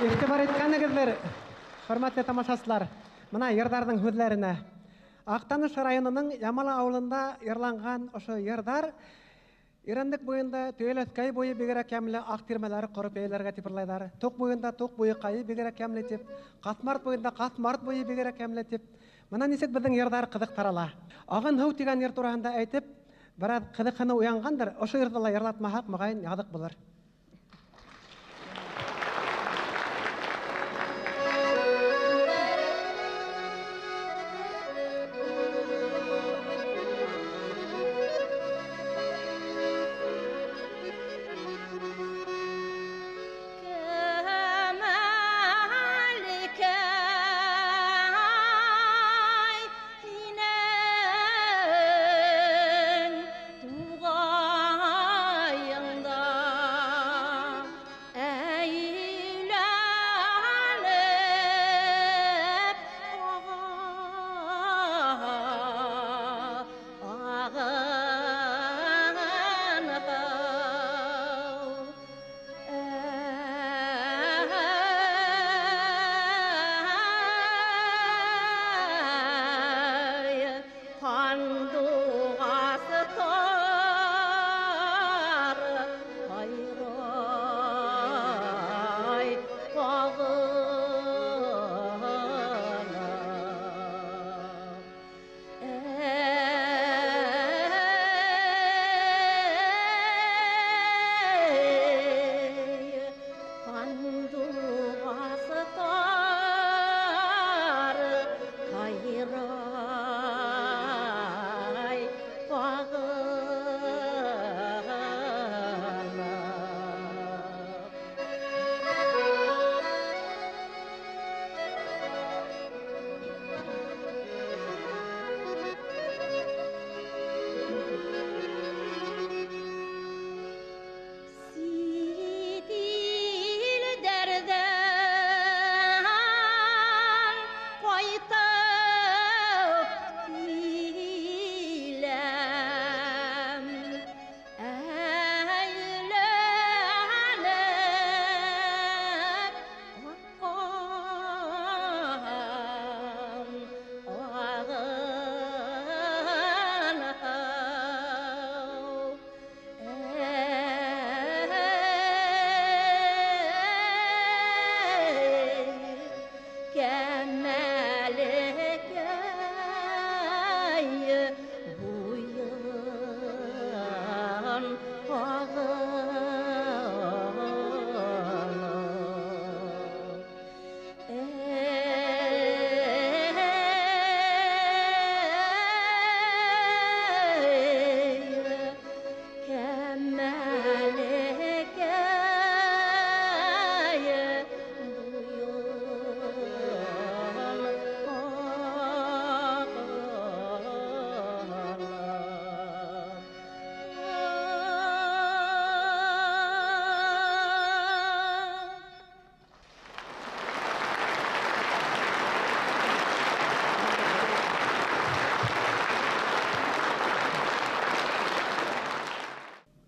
Speaker 3: Иғтибар иткәнегеҙҙер, хөрмәтле тамашасылар, мына йырҙарҙың һүҙҙәренә. Аҡтаныш районының Ямала ауылында йырланған ошо йырҙар Ирәндек буйында Төйәләҫкәй буйы бигерәк йәмле, аҡ тирмәләре ҡороп йәйләргә тип йырлайҙар. Туҡ буйында туҡ буйы ҡайы бигерәк йәмле тип, Ҡаҫмарт буйында Ҡаҫмарт буйы бигерәк йәмле тип. Мына нисек беҙҙең йырҙар ҡыҙыҡ тарала. Ағын һыу тигән йыр тураһында әйтеп, бер аҙ ҡыҙыҡһыныу уянғандыр, ошо йырҙы ла йырлатмаһаҡ, моғайын, яҙыҡ булыр.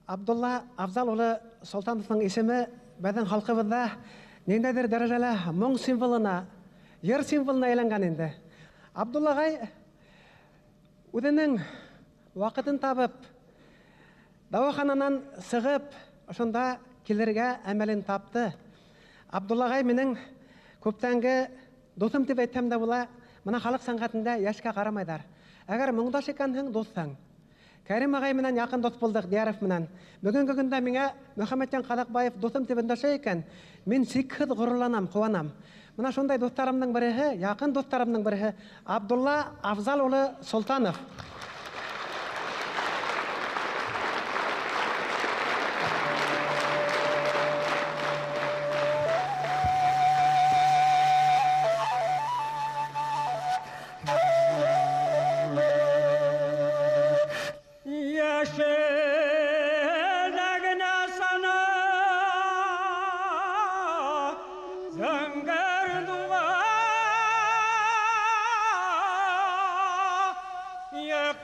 Speaker 3: Абдулла Афзал улы Солтановтың исеме беҙҙең халҡыбыҙҙа ниндәйҙер дәрәжәлә моң символына, йыр символына әйләнгән инде. Абдулла ағай үҙенең ваҡытын табып, дауахананан сығып, ошонда килергә әмәлен тапты. Абдулла ағай минең күптәнге дуҫым тип әйтһәм дә була. Мына халыҡ сәнғәтендә йәшкә ҡарамайҙар. Әгәр моңдаш икәнһең, дуҫһың. Кәрим ағай менән яҡын дуҫ булдыҡ, Дияров менән. Бөгөнгө көндә миңә Мөхәммәтйән Ҡаҙаҡбаев дуҫым тип өндәшә икән, мин сикһеҙ ғорурланам, ҡыуанам. Мына шундай дуҫтарымдың береһе, яҡын дуҫтарымдың береһе Абдулла Афзал улы Солтанов.
Speaker 6: Yeah.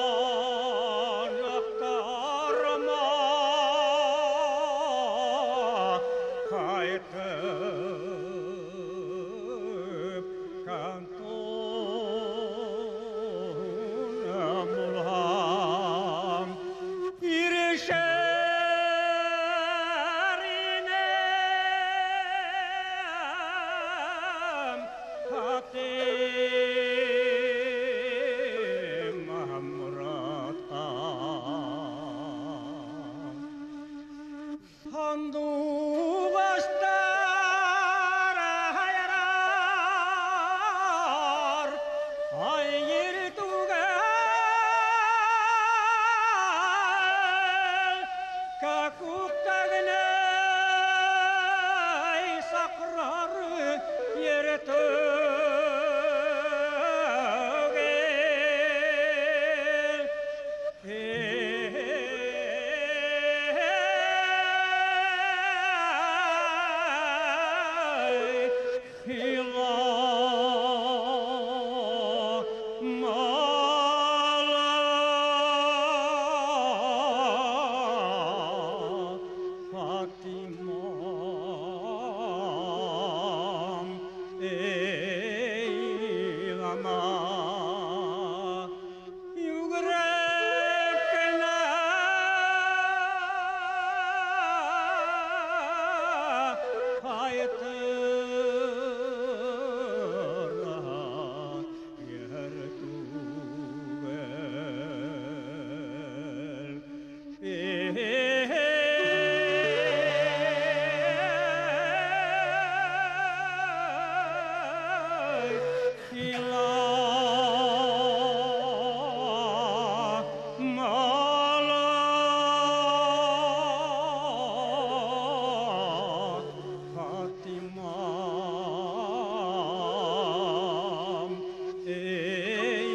Speaker 6: Тыуған яҡтарыма ҡайтып кантон булһам, ирешер инем Фатима моратҡа. Һандуғастар һайрар, ай ер түгел, кәкүктә генә саҡрар ер түгел. Ey, mala Fatimam, eylama. Yügrek kena qaytır yer түгел. Ey, ila mala Fatimam, eylama.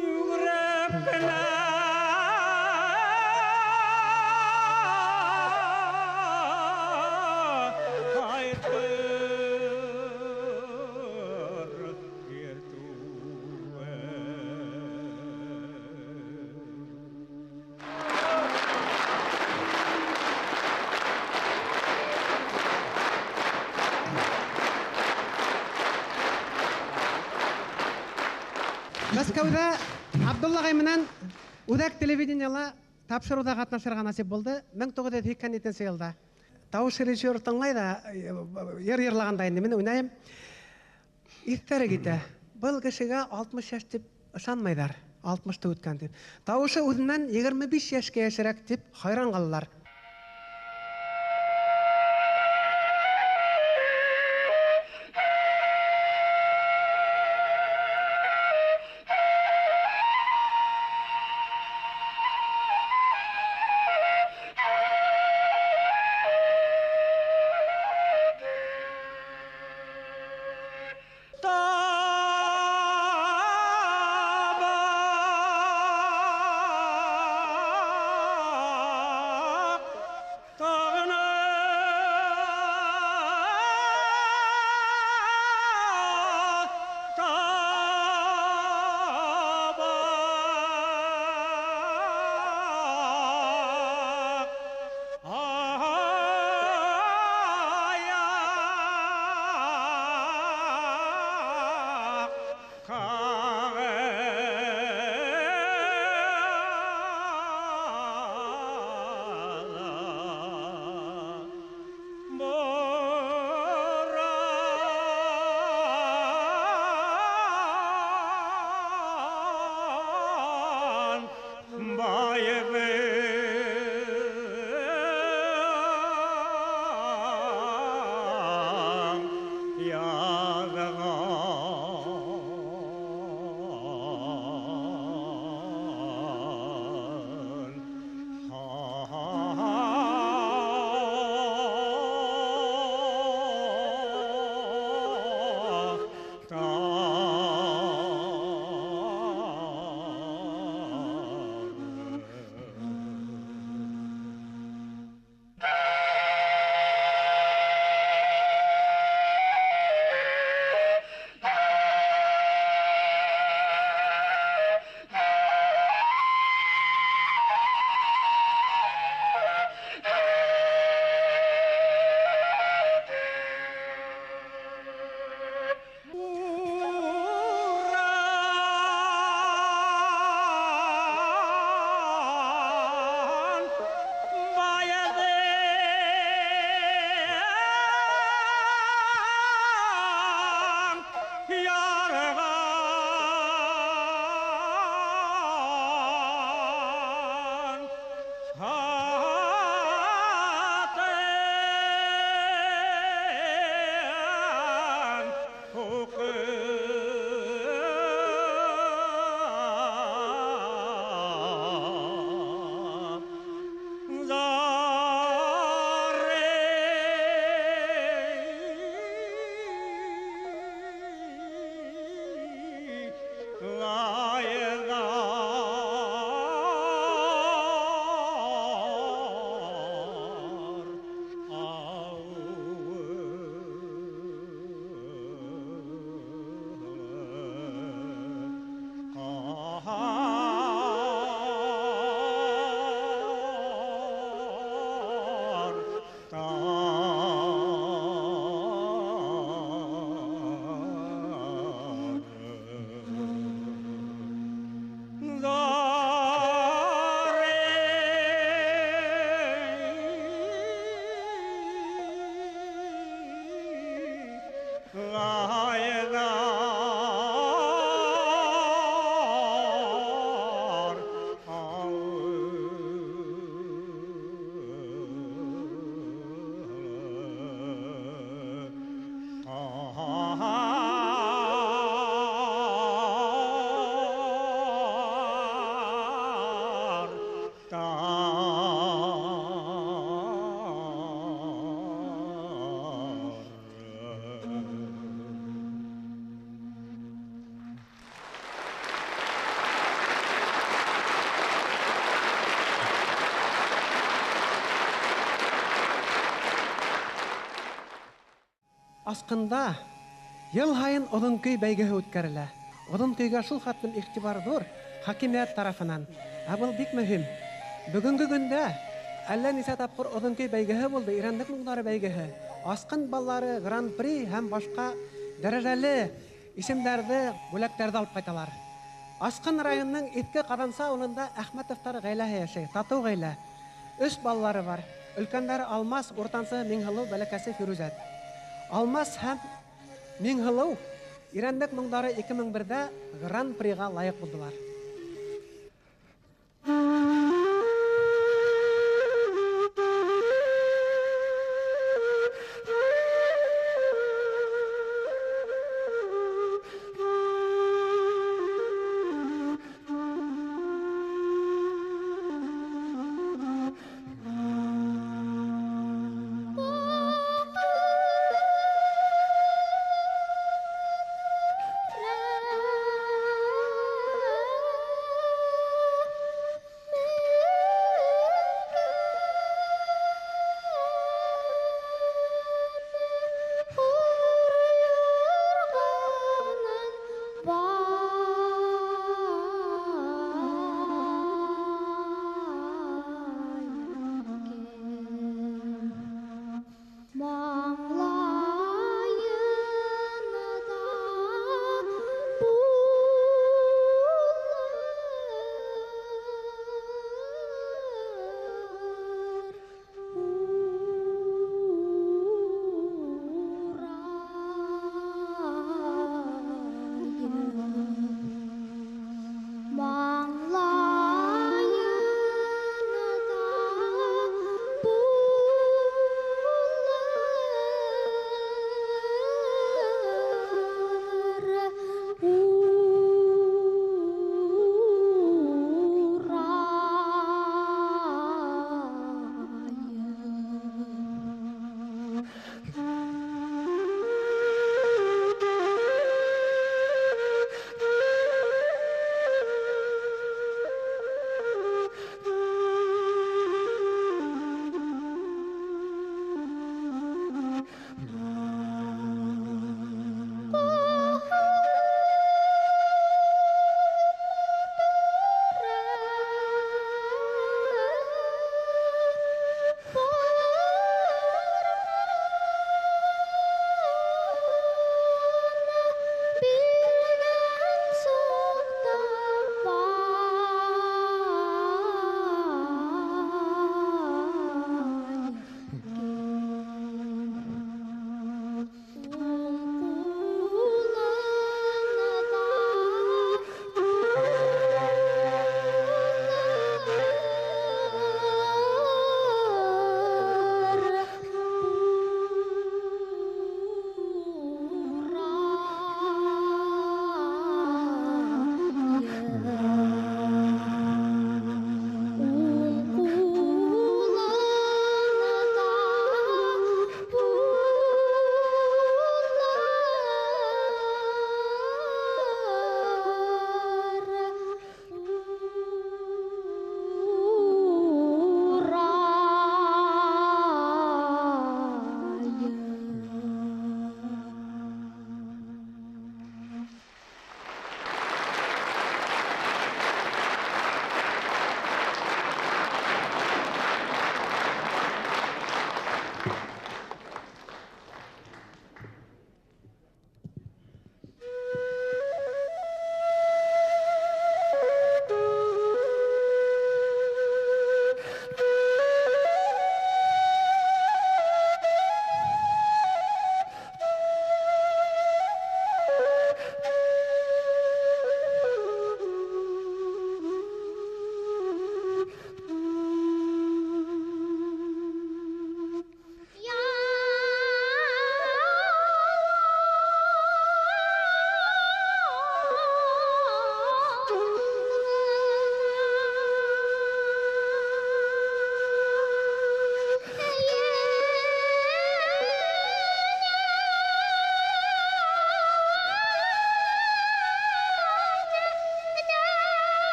Speaker 6: Yügrep kena qaytır yer түгел.
Speaker 3: Мәскәүҙә Абдулла ағай менән үҙәк телевидениела тапшырыуҙа ҡатнашырға насип булды 1987 йылда. Тауыш режиссер тыңлай ҙа, йыр йырлағанда инде мин уйнайым. Иҫтәре китә. Был кешегә 60 йәш тип ышанмайҙар. 60-ты үткән тип. Тауышы үҙенән 25 йәшкә йәшерәк тип хайран ҡалалар.
Speaker 6: Табаҡ
Speaker 3: Асҡында йыл һайын оҙон көй бәйгеһе үткәрелә. Оҙон көйгә шул хәтлем иғтибар ҙур хакимиәт тарафынан. Ә был бик мөһим. Бөгөнгө көндә әллә нисә тапҡыр оҙон көй бәйгеһе булды, Ирәндек моңдары бәйгеһе. Асҡын балалары гран-при һәм башҡа дәрәжәле исемдәрҙе, бүләктәрҙе алып ҡайталар. Асҡын районының Иҫке Ҡаҙанса ауылында Әхмәтовтар ғаиләһе йәшәй, татыу ғаилә. 3 балалары бар. Өлкәндәре Алмаз, уртансы Миңһылыу, бәләкәсе Фирүзәт. Алмаз һәм Миңһылыу Ирәндек моңдары 2001-дә гран-приға лайыҡ булдылар.
Speaker 9: La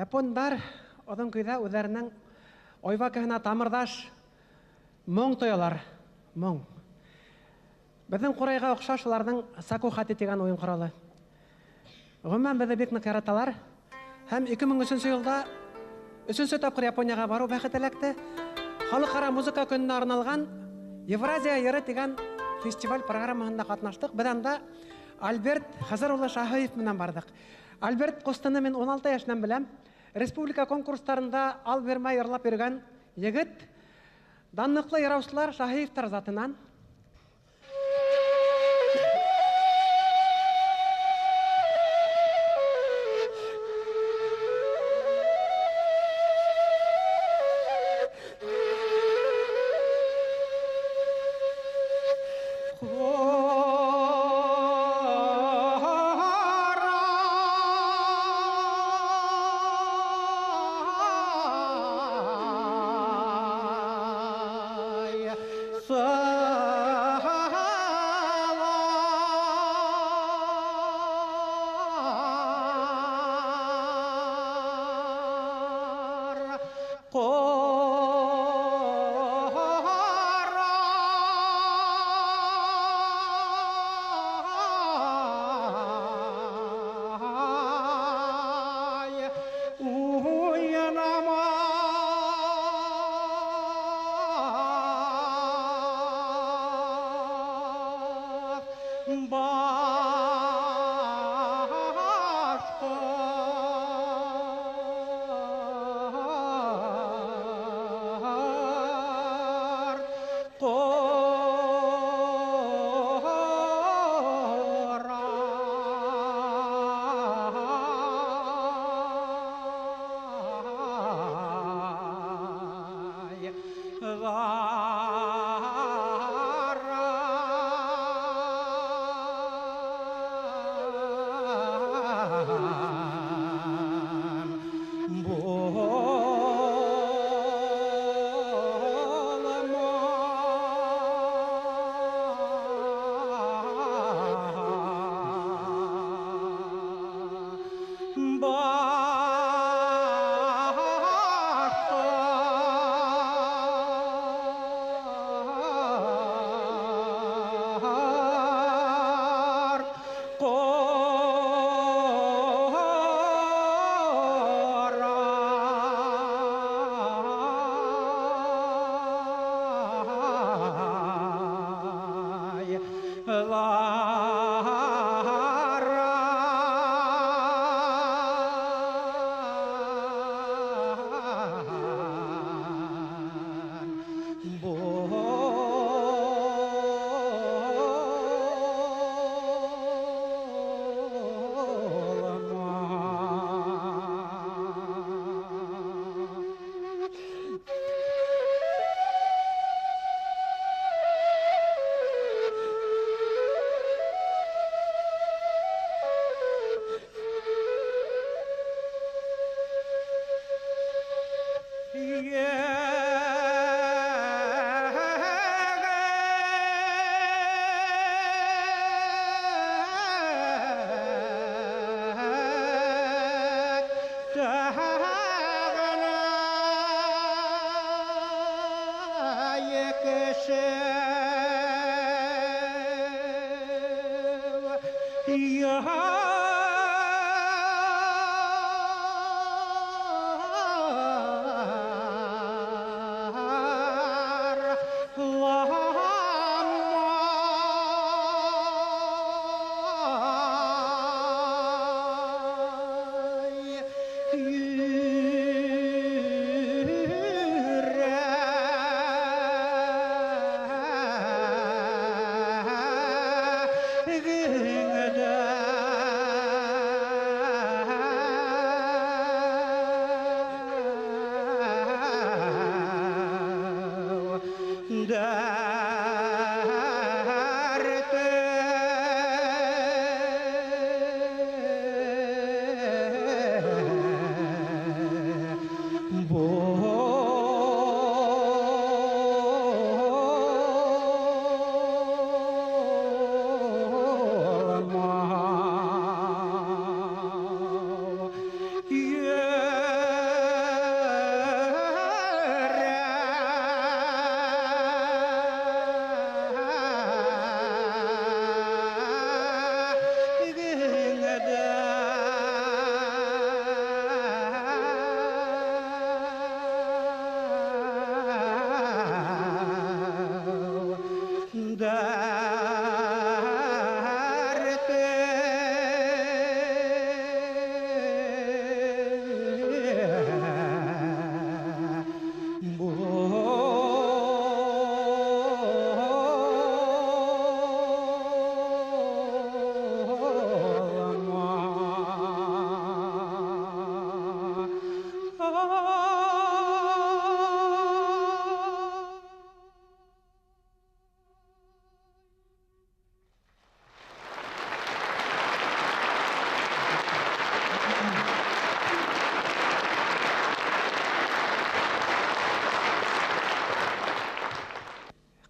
Speaker 3: Япондар оҙон көйҙә үҙҙәренең ойвакаһына тамырҙаш моң тоялар. Моң. Беҙҙең ҡурайға оҡшаш уларҙың сакухати тигән уйын ҡоралы. Ғөмүмән, беҙҙе бик ныҡ яраталар. Һәм 2003 йылда өсөнсө тапҡыр Японияға барыу бәхете эләкте. Халыҡ-ара музыка көнөнә арналған Евразия йыры тигән фестиваль программаһында ҡатнаштыҡ. Беҙ анда Альберт Хазар улы Шаһиев менән барҙыҡ. Альберт ҡустыны мин 16 йәшенән беләм. Республика конкурстарында ал бирмәй йырлап йөрөгән егет. Данлыҡлы йыраусылар Шаһиевтар затынан.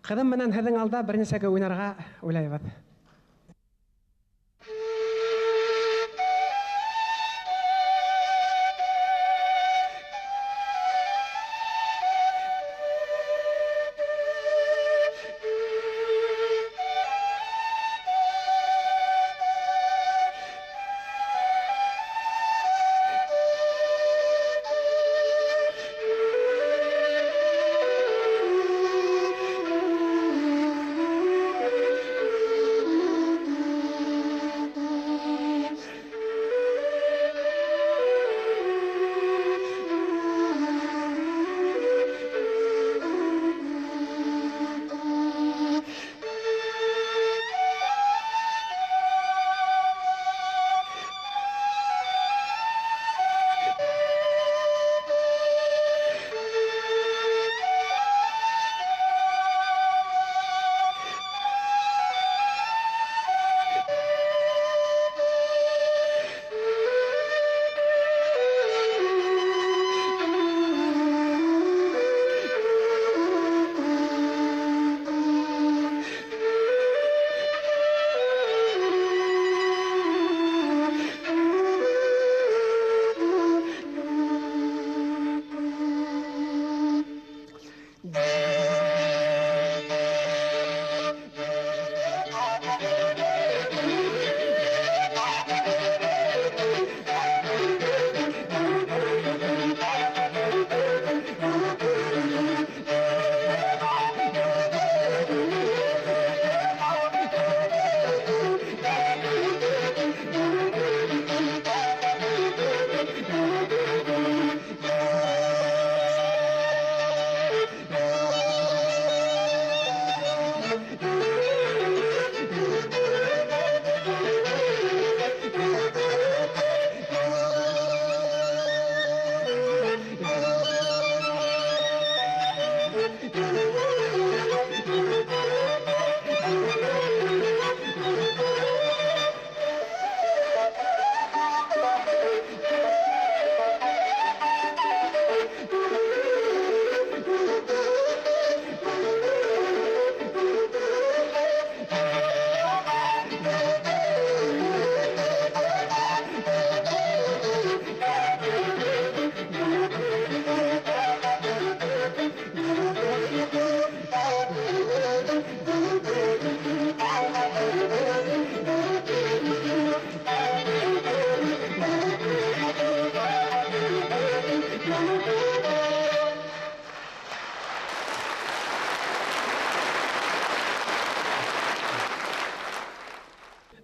Speaker 3: Ҡыҙым менән һеҙҙең алда бер нисәгә уйнарға уйлайбыҙ.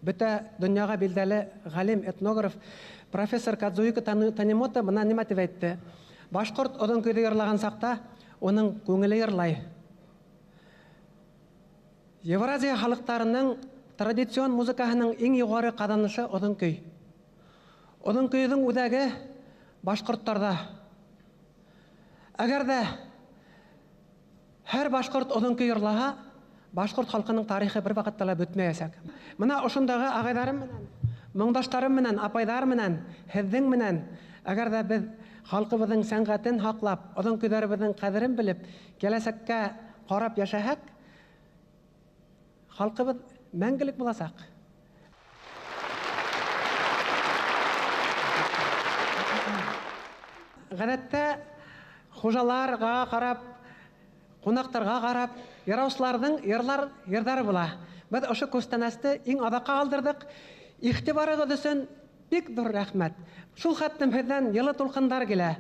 Speaker 3: Бөтә донъяға билдәле ғалим, этнограф, профессор Кадзуюка Танимото бына нимә тип әйтте? Башҡорт оҙон көйҙө йырлаған саҡта уның күңеле йырлай. Евразия халыҡтарының традицион музыкаһының иң юғары ҡаҙанышы оҙон көй. Оҙон көйҙөң үҙәге башҡорттарҙа. Әгәр ҙә һәр башҡорт оҙон көй йырлаһа, башҡорт халҡының тарихы бер ваҡытта ла бөтмәйәсәк. Мына ошондағы ағайҙарым менән, моңдаштарым менән, апайҙар менән, һеҙҙең менән, әгәр ҙә беҙ халҡыбыҙҙың сәнғәтен һаҡлап, оҙон көйҙәребеҙҙең ҡәҙерен белеп, киләсәккә ҡарап йәшәһәк, халҡыбыҙ мәңгелек буласаҡ. Ғәҙәттә хужаларға ҡарап, ҡунаҡтарға ҡарап, йыраусыларҙың йырҙары була. Беҙ ошо күстәнәсте иң аҙаҡҡа ҡалдырҙыҡ. Иғтибарығыҙ өсөн бик ҙур рәхмәт. Шул хәтлем һеҙҙән йылы тулҡындар килә.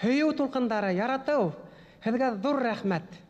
Speaker 3: Һөйөү тулҡындары, яратыу. Һеҙгә ҙур рәхмәт.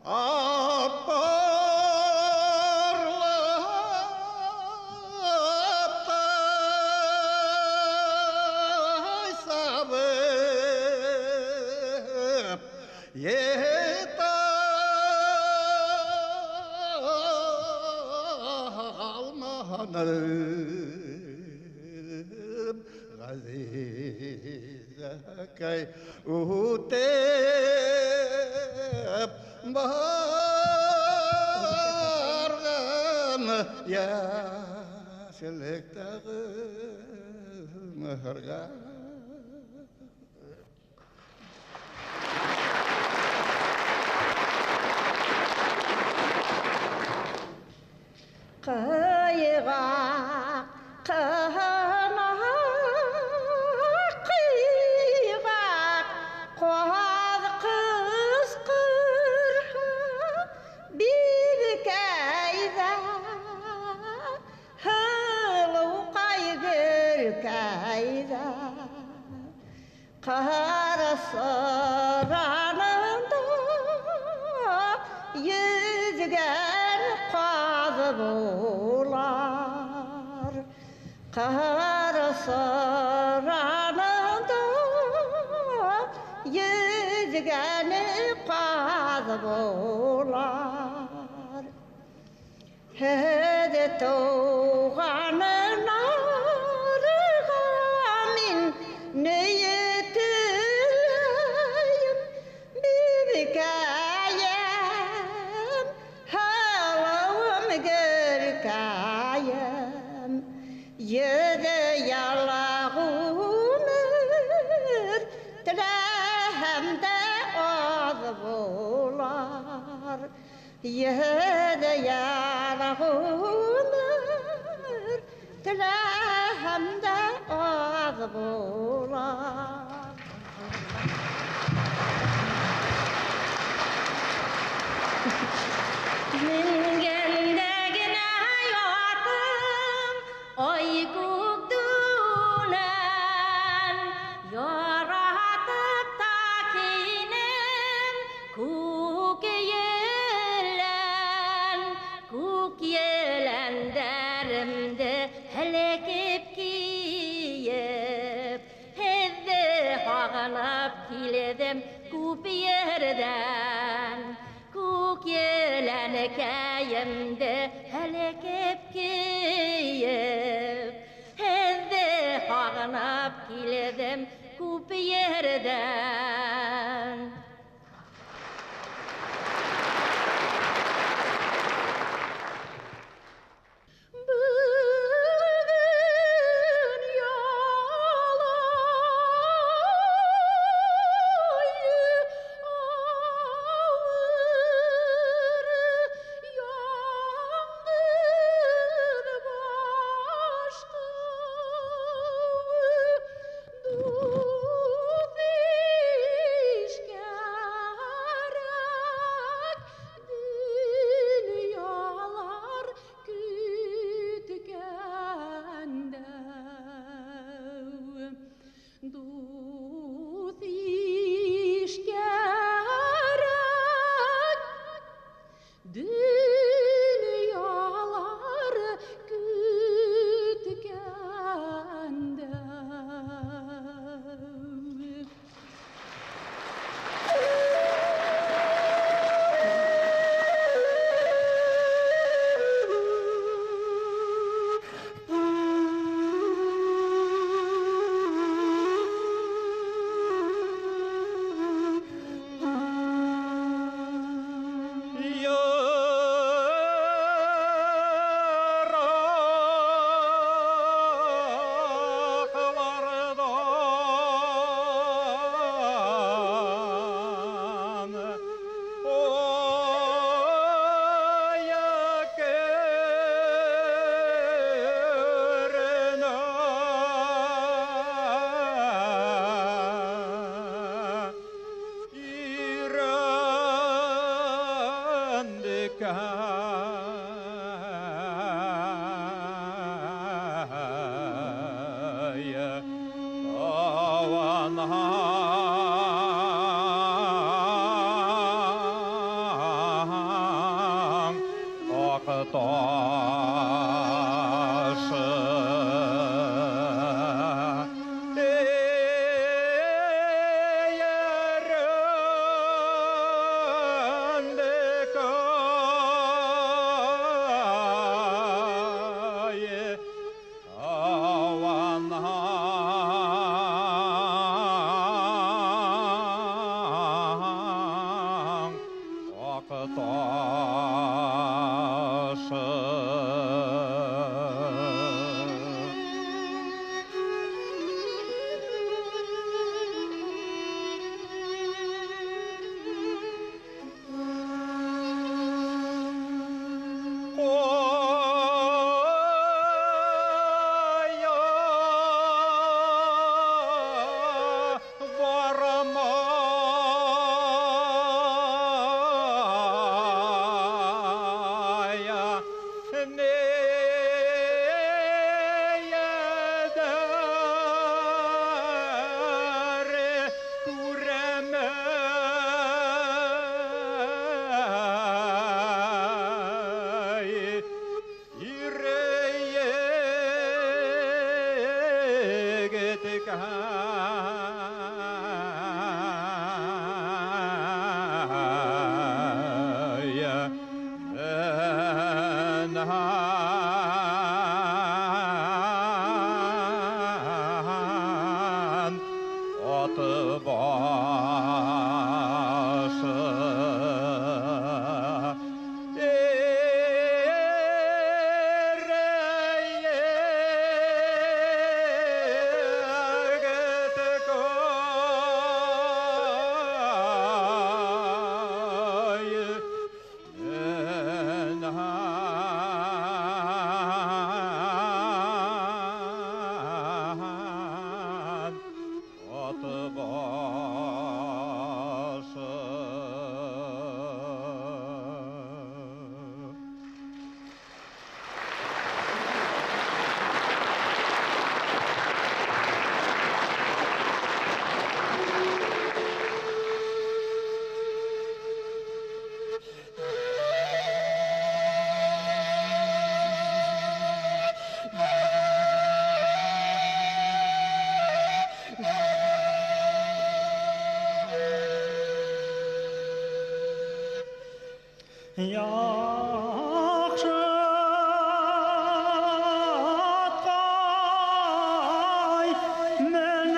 Speaker 1: Апарлап тай сабып ете алманым, Ғәзизәкәй, үтеп барған йәшлектә ғүмергә.
Speaker 5: Ҡыйғаҡ ҡына ҡыйғаҡ ҡаҙ ҡысҡырһа, бибекәйҙә, һылыуҡай гөлкәйҙә, ҡара сыранында йөҙгән ҡаҙ булар, ҡара сыранында йөҙгән ҡаҙ булар. Һеҙ тыуған нарға мин нейетеләйем, бибекәйем, һылыуым гөлкәйем, йөҙ яла ғүмер теләһәм дә аҙ булар, йөҙ яла ғүмер теләһәм дә аҙ булар. Менгәндә генә ятым ай күк дүнән, яратып та кинем күк елән, күк еләндәремде һелкеп кейеп, һеҙҙе һағынып килдем күп ерҙән, күк еләнкәйемде һелкеп кейеп, һеҙҙе һағынып килдем күп ерҙән. Бөгөн ялай ауыр яңғыҙ башҡа дуҫ иш кәрәк, донъялар көткәндә. Дуҫ иш кәрәк, донъялар көткәндә.
Speaker 6: Йыраҡларҙан оя керенә өйрәндек ай, Ак ташы. Эйәрендекай Аванһаң ак ташы. Ҡая бармая, ниҙәр күрәмәй, Ир егеткәй, ат башы. Ат башы.
Speaker 1: Яҡшы атҡай менән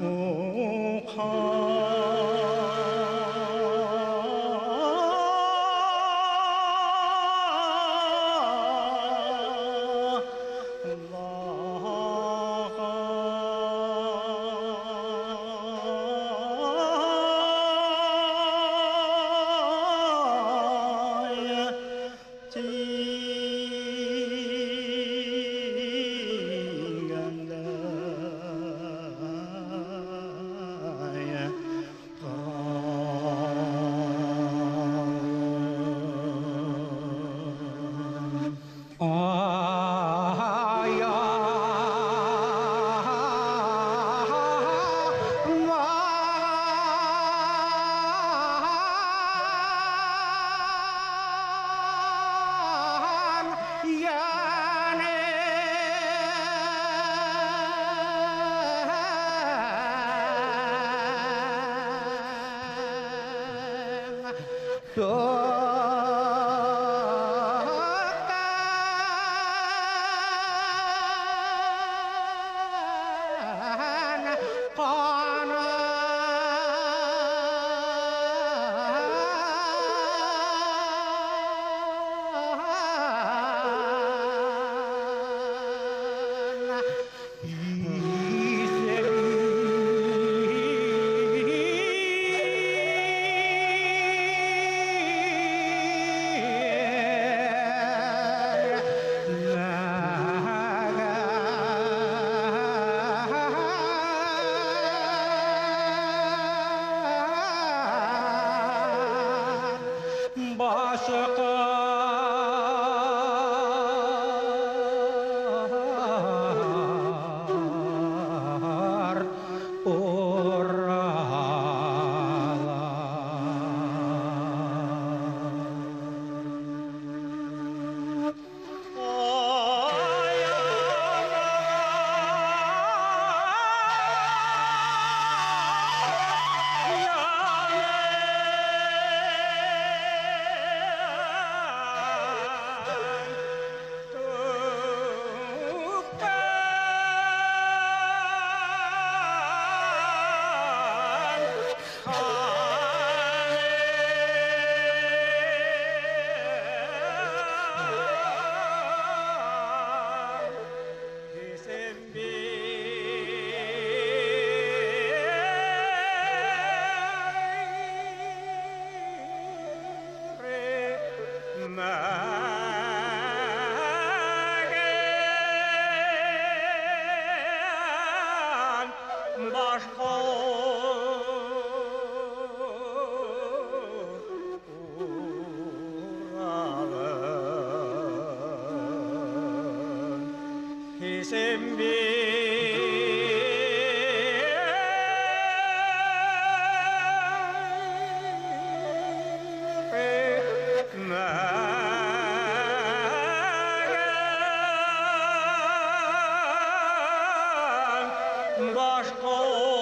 Speaker 1: улына алған. Тигәндәй ҡоралын Тигәндәй ҡоралын.
Speaker 6: Башҡорт